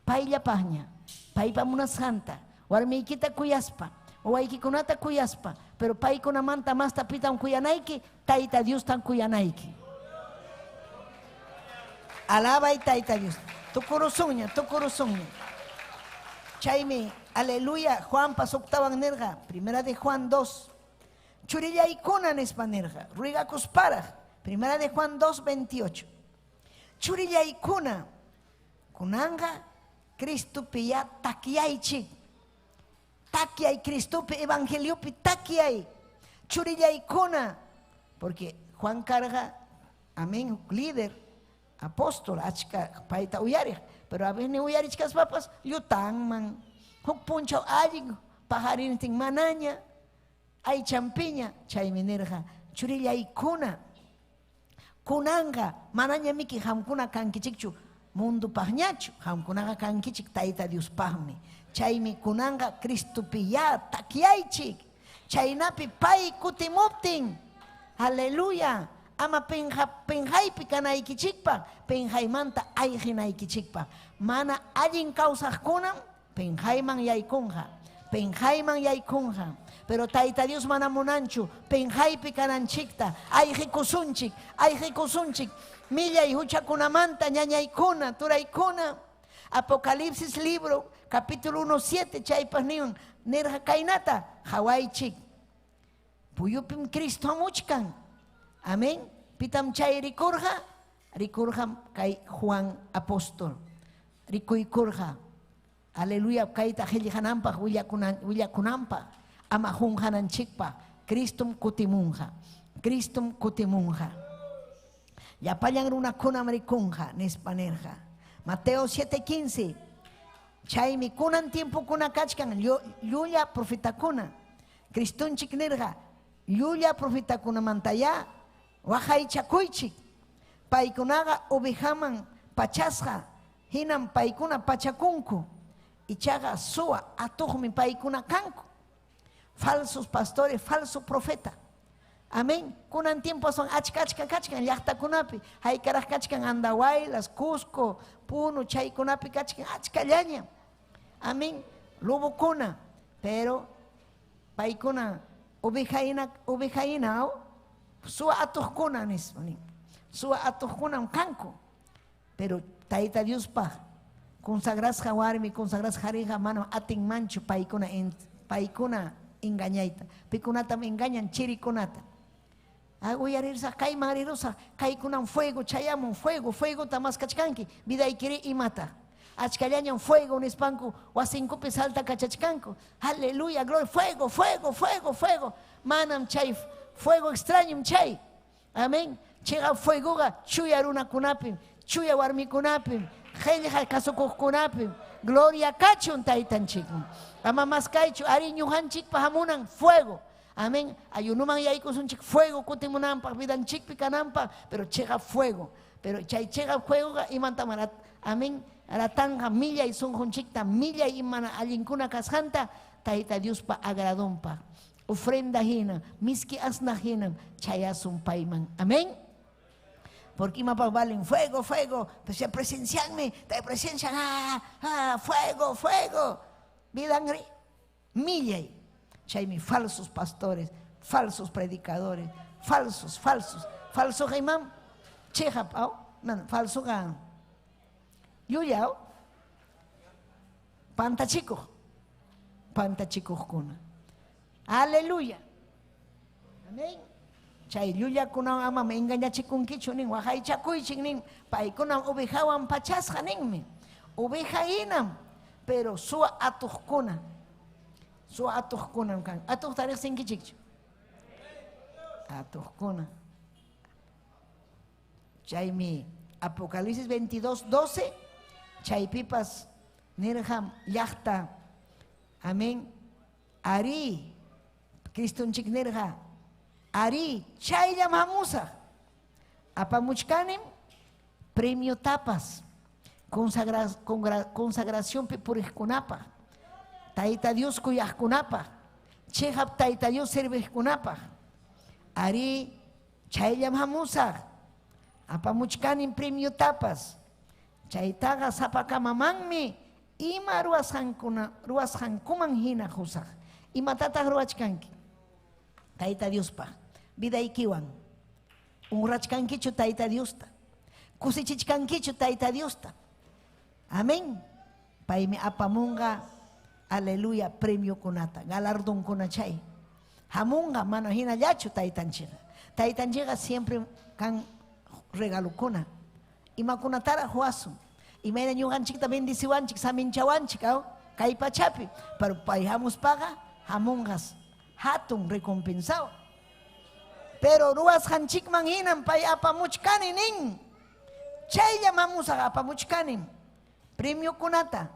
Payllapaqña. Paypa munasqanta, warmiykita kuyaspa, Wawaykikunata kuyaspa, pero paykunamanta masta pitam kuyanayki, Tayta Diostam kuyanayki. Alabay Tayta Dios. Tukurusunña, tukurusunña. Chaymi, aleluya, Juanpa suktawan nirqa, primera de Juan 2. Churillaykuna nispa nirqa, ruegakusparaq, primera de Juan 2, 28. Churillaykuna, kunanqa Cristopi ya takyaychik. Takyay Cristopi, evangeliopi takyay. Churillaykuna, porque Juan karqa, amén, líder, apóstol, achka payta uyariq, pero a veces uyarichkaspapas llutanman. Huk punchaw allin pajarintin manaña, aychampiña, chaymi nirqa, churillaykuna, kunanqa manaña miki qamkuna kankichikchu mundupaqñachu, qamkunaqa kankichik Tayta Diospaqmi. Chaymi kunanqa Cristopi ya takyaychik, chaynapi pay kutimuptin, aleluya, ama penqaypi kanaykichikpaq, penqaymanta ayqinaykichikpaq. Mana allin kawsaqkunam penqayman yaykunqa, penqayman yaykunqa. Pero Tayta Dios mana munanchu penqaypi kananchikta, ayqikusunchik, ayqikusunchik, millay huchakunamanta ñañaykuna, turaykuna. Apocalipsis libro, capítulo 1, 7, chaypas niwan, nirqa kaynata, qawaychik. Puyupim Cristo hamuchkan. Amén. Pitam chay rikurqa, rikurqa kay Juan apóstol. Rikuykurqa. Aleluya, kayta qillqananpaq, willakunanpaq, ama qunqananchikpaq, Cristom kutimunqa. Cristom kutimunqa. Llapallan runakunam rikunqa, nispa nirqa. Mateo 7:15. Chaymi kunan tiempokuna kachkan llulla profetakuna. Cristonchik nirqa, llulla profetakunamantayá waqaychakuychik. Paykunaqa ovejaman pachasqa, hinam paykuna pachakunku. Ichaqa suwa atuqmi paykuna kanku. Falsos pastores, falso profeta. Amén. Kunan tiempo son achka achka kachkan llaqtakunapi, haykaraq kachkan Andahuaylas, Cusco, Puno, chaykunapi kachkan achkallaña. Amén. Lobokuna, pero paykuna ovejahina, ovejahina, suwa atuqkuna nispa nin. Suwa atuqkunam kanku. Pero Tayta Diospaq consagrasqa warmi, consagrasqa qhariqa manam atinmanchu paykuna paykuna engañayta. Pikunatam engañan chirikunata. Uyarirusaq, kayman rirusaq, kaykunam fuego chayamun, fuego, fuegota maskachkanki, vidaykiri imata. Achkallañam fuego nispanku wasinkupi salta kachachkanku. Aleluya, gloria, fuego, fuego, fuego, fuego. Manam chay fuego extrañum chay. Amén. Chiqa fuegoqa chuya runakunapim, chuya warmikunapim, qillqa kasukuqkunapim. Gloria kachun taytanchikman. Ama maskaychu, ari ñuqanchikpa hamunan fuego. Amén. Ayunuman yaykusunchik fuego kutimunanpaq, vidanchikpi kananpaq, pero chiqa fuego. Pero chay chiqa fuegoqa imantam amén, ratanja millay sunqunchikta, millay imana allinkuna kasqanta, Tayta Diospa agradonpaq. Ofrenda hina, miski asnaq hinam chayasun payman. Amén. Porque imapaq valen fuego, fuego, pues se presencianmi, te presencian, ah, ah, fuego, fuego. Vidanri, millay. Chaymi falsos pastores, falsos predicadores, falsos, falsos, falso imam, chiqap, aw, man, falso ga. Llulla, aw, pantachikuq, pantachikuqkuna. Aleluya. Amén. Chay llullakunawan amam engañachikunkichu nin, waqaychakuychik nin, paykunam ovejawan pachasqa ninmi. Oveja hinam, pero suwa atuqkuna. Suwa atuqkunam kan. Atuqta riqsinkichikchu? Atuqkuna. Chaymi Apocalipsis 22, 12, chaypipas nirqam llaqta. Amén. Ari, Cristonchik nirqa, ari, chayllam hamusaq. Apamuchkanim premio tapas, consagracionpi puriqkunapaq, Tayta Dios kuyaqkunapaq, chiqap Tayta Dios serviqkunapaq. Ari, chayllam hamusaq. Apamuchkanim premio tapas. Chaytaqa sapakamamanmi ima ruwasqankuman hina qusaq. Imatataq ruwachkanki? Tayta Diospaq vidaykiwan. Honrachkankichu Tayta Diosta? Kusichichkankichu Tayta Diosta? Amén. Paymi apamunqa, aleluya, premiokunata, galardonkuna chay. Hamunqa mana hinallachu taytanchikqa. Taytanchikqa siempre kan regalokuna. Imakunataraq huwasun. Imayna ñuqanchikta bendiciwanchik, saminchawanchik, aw, kay pachapi. Pero pay hamuspaqa hamunqas hatun recompensawan. Pero ruwasqanchikman hinam pay apamuchkani nin. Chayllam hamusaq apamuchkanim premiokunata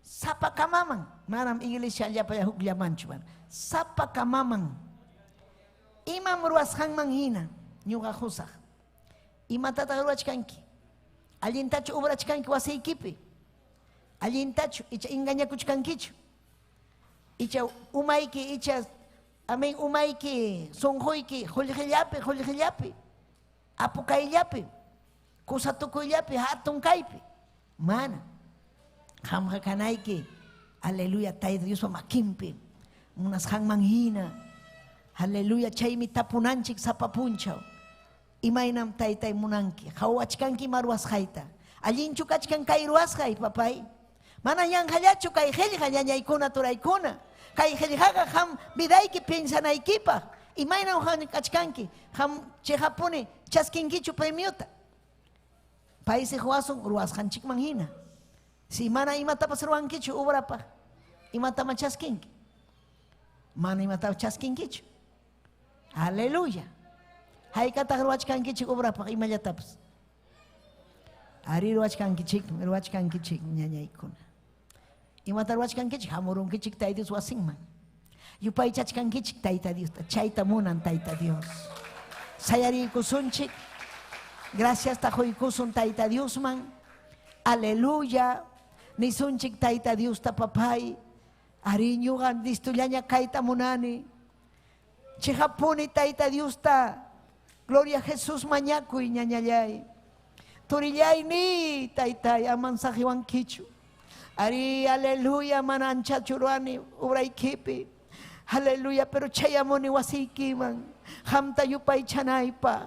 sapakamaman, manam iglesiallapa hukllamanchu, sapakamaman. Imam ruwasqanman hina ñuqa qusaq. Imatataq ruwachkanki? Allintachu obrachkanki wasiykipi? Allintachu icha engañakuchkankichu? Icha umayki, icha amén umayki, sunquyki qullqillapi, qullqillapi, apukayllapi, kusa tukuyllapi, hatun kaypi. Mana. Qamqa kanayki, aleluya, Tayta Diospa makinpi, munasqanman hina. Aleluya, chaymi tapunanchik sapa punchaw. Imaynam taytay munanki? Qhawachkanki ima ruwasqayta. Allinchu kachkan kay ruwasqay, papay? Mana yanqallachu kay qillqa ñañaykuna turaykuna. Kay qillqaqa qam vidayki piensanaykipaq. Imaynam qam kachkanki? Qam chiqapuni chaskinkichu premiota? Paysi huwasun ruwasqanchikman hina. Si mana imatapas ruwankichu obrapaq, imatama chaskinki? Mana imatapas chaskinkichu. Aleluya. Haykataq ruwachkankichik obrapaq imallatapas? Ari ruwachkankichik, ruwachkankichik ñañaykuna. Imata ruwachkankichik? Hamurunkichik Tayta Dios wasinman. Yupaychachkankichik Tayta Diosta. Chayta munan Tayta Dios. Sayariykusunchik. Gracias quykusun Tayta Diosman. Aleluya. Nisunchik Tayta Diosta papay. Ari ñuqa listollaña kayta munani. Chiqapuni Tayta Diosta. Gloria a Jesús mañakuy ñañallay. Turillay ni taytay aman saqiwankichu. Ari aleluya mana anchachu ruwani obraykipi. Aleluya, pero chayamuni wasiykiman. Qamta yupaychanaypaq.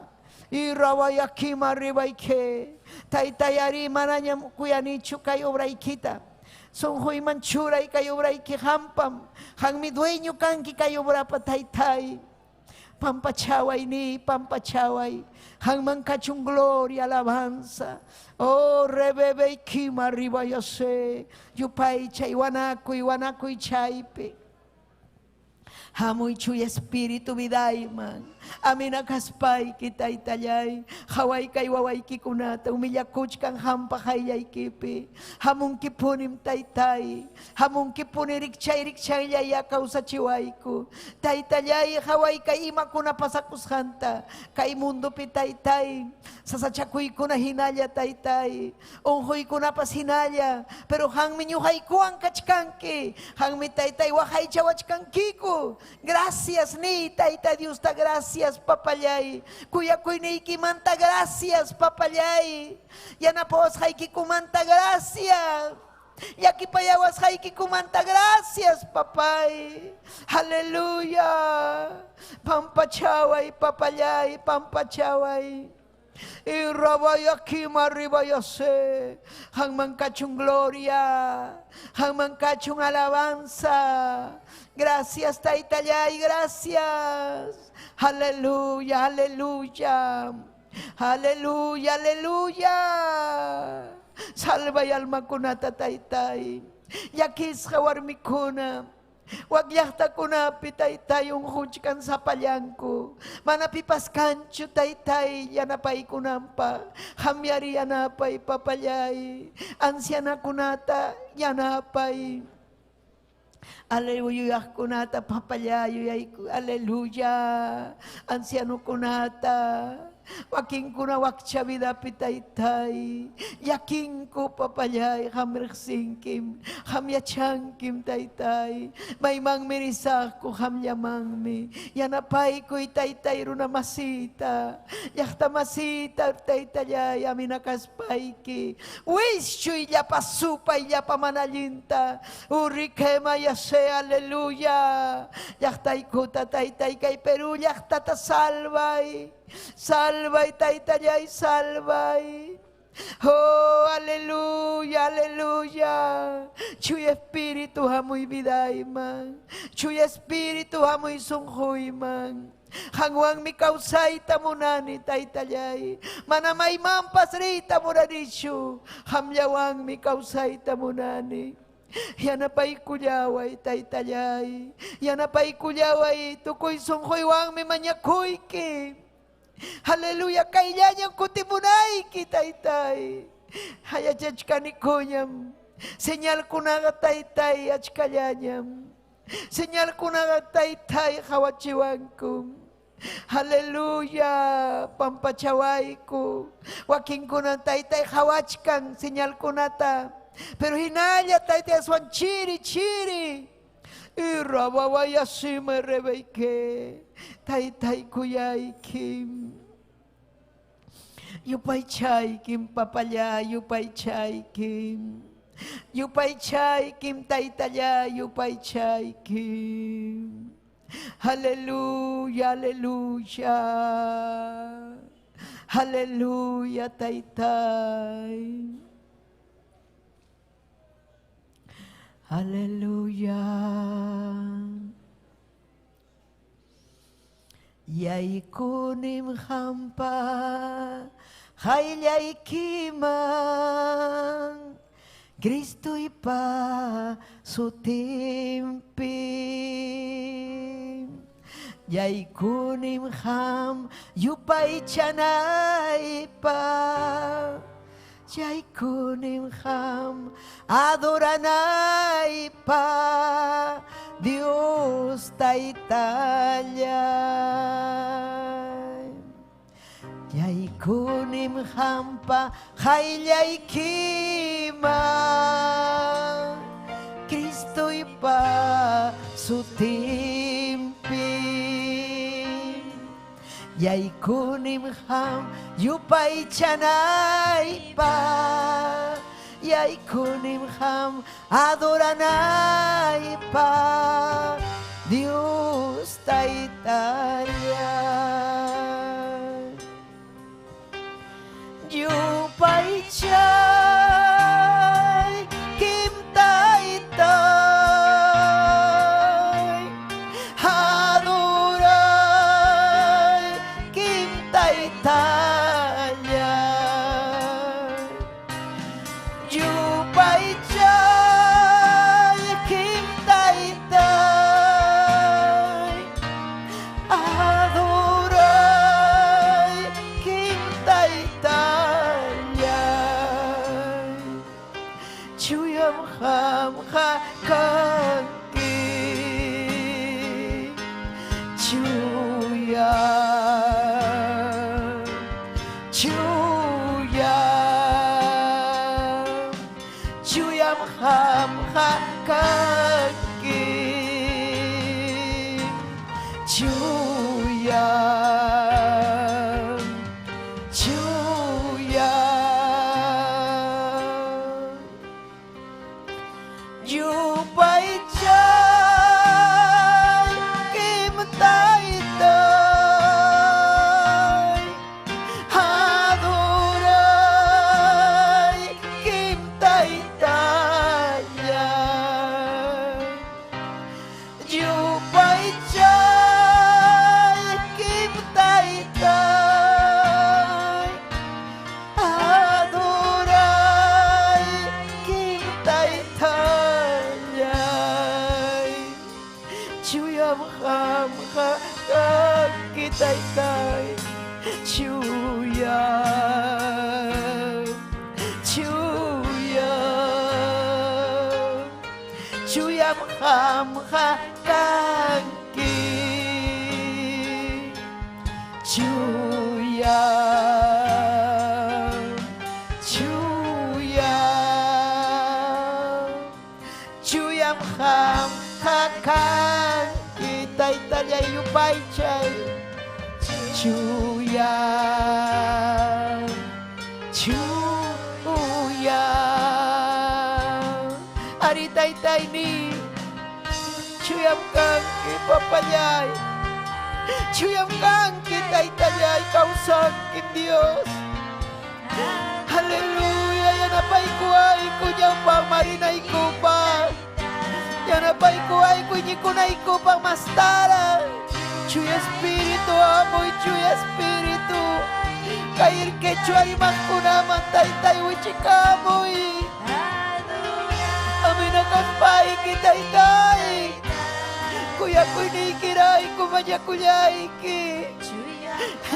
Y rabayakima ribayke. Taytay ari manañam kuyanichu kay obraykita. Sunquyman churay kay obrayki qampam. Qammi dueño kanki kay obrapa taytay. Pampachaway ni, pampachaway. Qamman kachun gloria, alabanza. Oh, rebebe kima ribayase. Yupaychay wanakuy, wanakuy chaypi. Hamuy chuya espíritu vidayman. Amina kaspayki taytallay. Haway kay wawaykikunata humillakuchkan hampa qayllaykipi. Hamunkipunim taytay. Hamunkipuni rikchay rikchayllaya kawsachiwayku. Taytallay haway kay imakuna pasakusqanta. Kay mundopi taytay. Sasachakuykuna hinalla taytay. Unquykunapas hinalla. Pero qammi ñuqaykuwan kachkanki. Qammi taytay waqaychawachkankiku. Gracias ni Tayta Diosta gracias papallay. Kuyakuyniykimanta gracias papallay. Yanapawasqaykikumanta gracias. Llakipayawasqaykikumanta gracias papay. Aleluya. Pampachaway papallay, pampachaway. Y rabayakima ribayase. Qamman kachun gloria. Qamman kachun alabanza. Gracias taytallay, gracias. Aleluya, aleluya. Aleluya, aleluya. Salvay almakunata taytay. Llakisqa warmikuna. Wak llaqtakunapi taytay unquchkan sapallanku. Mana pipas kanchu taytay yanapaykunanpaq. Qamyari yanapay papallay. Ancianakunata yanapay. Aleluya, yuyaqkunata papallay yuyayku. Aleluya. Ancianokunata. Wakinkuna wakcha vidapi taytay. Llakinku papallay qam riqsinkim, qam yachankim taytay. Maymanmi risaqku qamllamanmi. Yanapaykuy taytay runa masita, llaqta masita taytallay aminakaspayki. Wischuy llapa supay llapa mana allinta. Urriquema yase, aleluya. Llaqtaykuta taytay kay Perú llaqtata salvay. Salvay taytallay, salvay. Oh, aleluya, aleluya. Chuy espíritu hamuy vidayman. Chuy espíritu hamuy sunquyman. Hanwanmi kawsayta munani taytallay. Mana maymanpas riyta munanichu. Qamllawanmi kawsayta munani. Yanapaykullaway taytallay. Yanapaykullaway tukuy sunquywanmi mañakuyki. Aleluya, kayllañam kutimunayki taytay. Hayachachkanikuñam. Señalkunaqa taytay achkallañam. Señalkunaqa taytay hawachiwanku. Aleluya, pampachawayku. Wakinkuna taytay hawachkan señalkunata. Pero hinalla taytay aswan chiri chiri. Y rabawayasima rebeike. Taytay kuyaykim. Yupaychaykim papallay, yupaychaykim. Yupaychaykim taytallay, yupaychaykim. Aleluya, aleluya. Aleluya, taytay. Aleluya. Yaykunim hampa qayllaykiman Cristuypa sutinpi. Yaykunim ham yupaychanaypaq. Yaykunim ham adoranaypaq. Dios taytallay. Yaykunim hampa qayllaykiman Cristuypa sutinpi. Yaykunim ham yupaychanaypaq. Yaykunim ham adoranaypaq. Dios taytallay. Yupaychaykim taytay. Adoraykim taytallay. Yupaychaykim taytay. Adoraykim taytallay. Chuyam qamqa kanki. Chuya, chuya, chuyam qamqa kanki. Chuya, chuya. Yupaychaykim taytay. Adoraykim taytallay. Yupaychaykim taytay. Adoraykim taytallay. Chuyam qamqa kanki taytay. Chuya, chuya, chuyam qamqa kanki. Chuya. taytayni. Chuyam kanki papallay. Chuyam kanki taytallay kawsanki Dios. Aleluya, yanapaykuwayku ñawpaq marinaykupaq. Yanapaykuwayku iñikunaykupaq mastara. Chuya Espíritu, amuy Chuya Espíritu. Kay quechua rimaqkunaman taytay wichikamuy. Amina kaspayki taytay. Kuyakuyniykirayku mañakullayki.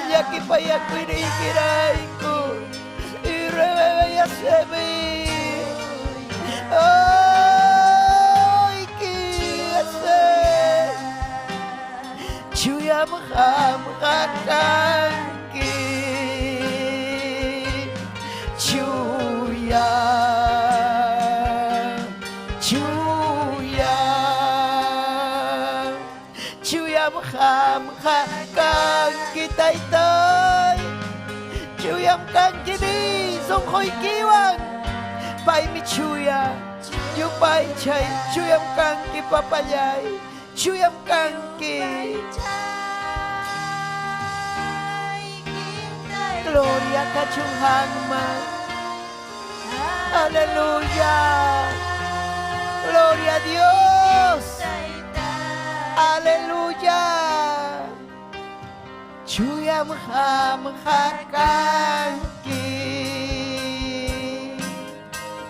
Llakipayakuyniykirayku. Y rebebeyasemi. Ay, kiyase. Chuyam qamqa kanki. Chuya. Chuya. Chuyam qamqa kanki taytay. Chuyam kanki ni sunquykiwan. Paymi chuya. Yupaychay chuyam kanki papallay. Chuyam kanki. Gloria kachun qamman. Aleluya. Gloria a Dios. Aleluya. Chuyam qamqa kanki.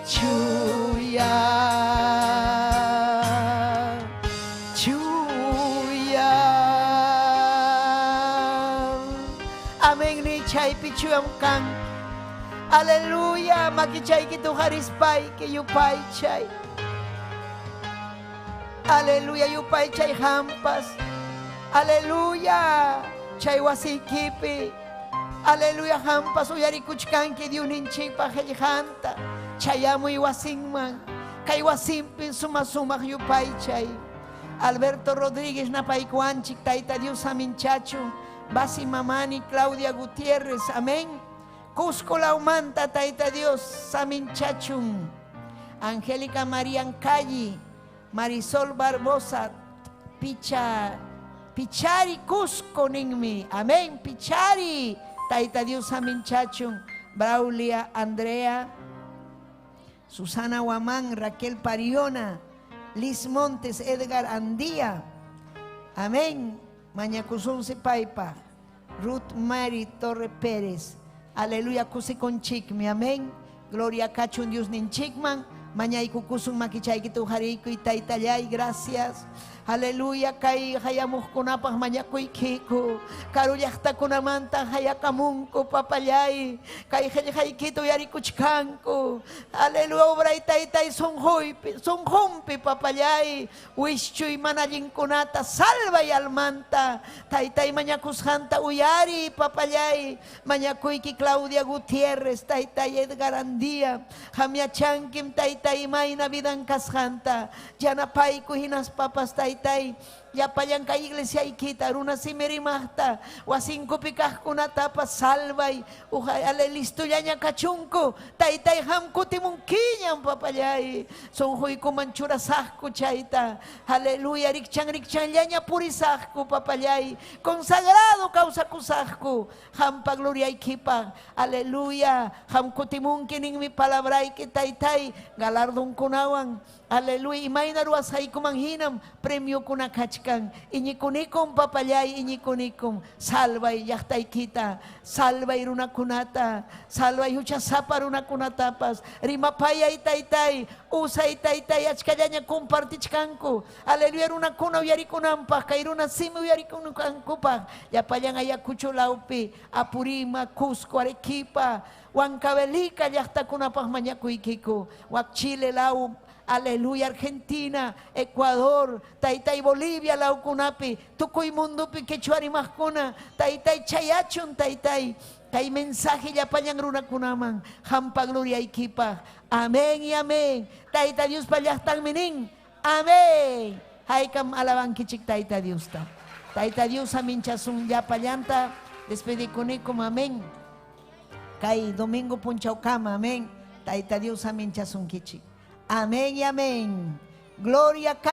Chuya. Chuya. Amén ni chaypi chuyam kan. Aleluya. Makichayki tuqarispayki yupaychay. Aleluya yupaychay hampas. Aleluya. Chay wasiykipi. Aleluya hampas uyarikuchkanki Diosninchikpa qillqanta. Chayamuy wasinman. Kay wasinpi suma sumaq yupaychay. Alberto Rodríguez napaykuwanchik Tayta Dios aminchachu. Basi Mamani Claudia Gutiérrez. Amén. Cusco Laumanta Tayta Dios saminchachun. Angélica María Calle, Marisol Barbosa, Picha, Pichari Cusco ninmi. Amén, Pichari. Tayta Dios saminchachun. Braulia Andrea, Susana Guamán, Raquel Pariona, Liz Montes, Edgar Andía. Amén. Mañakusunsi Paipa, Ruth Mary Torre Pérez. Aleluya, kusikunchikmi. Amén. Gloria kachun Diosninchikman. Mañaykukusun makichayki tuqariykuy taytallay, gracias. Aleluya, kay hayamuqkunapaq mañakuykiku. Karu llaqtakunamanta hayakamunku papallay. Kay qillqaykita uyarikuchkanku. Aleluya, obray taytay sunquypi, sunqunpi papallay. Wischuy mana allinkunata salvay almanta. Taytay mañakusqanta uyari papallay. Mañakuyki Claudia Gutiérrez, taytay Edgar Andía. Qamyachankim taytay imayna vidan kasqanta. Yanapayku hinaspapas taytay. Llapallan kay iglesiaykita runa simi rimaqta wasinkupi kaqkunatapas salvay uqa ale listullaña kachunku taytay qam kutimunkiñam papallay sunquykuman churasaqku chayta aleluya rikchan rikchanllaña purisaqku papallay consagrado kawsakusaqku qampa gloriaykipaq aleluya qam kutimunki ninmi palabrayki taytay galardonkunawan aleluya imayna ruwasqaykuman hinam premiokuna kachkan iñikunikum papallay iñikunikum salvay llaqtaykita salvay runakunata salvay huchasapa runakunatapas rimapayay taytay usay taytay achkallaña compartichkanku aleluya runakuna uyarikunanpaq kay runa simi uyarikunankupaq llapallan Ayacucho lawpi Apurímac Cusco Arequipa Huancavelica llaqtakunapaq mañakuykiku wak Chile law Aleluya, Argentina, Ecuador, Taytay Bolivia, lawkunapi, tukuy mundupi quechua rimaqkuna, Taytay chayachun, Taytay, kay mensaje llapallan runakunaman, qampa gloriaykipaq. Amén y amén. Tayta Diospa llaqtanmi nin. Amén. Haykam alabankichik Tayta Diosta. Tayta Dios aminchasun llapallanta, despedikunikum, amén. Kay domingo punchawkama, amén. Tayta Dios aminchasunkichik. Amén y amén. Gloria.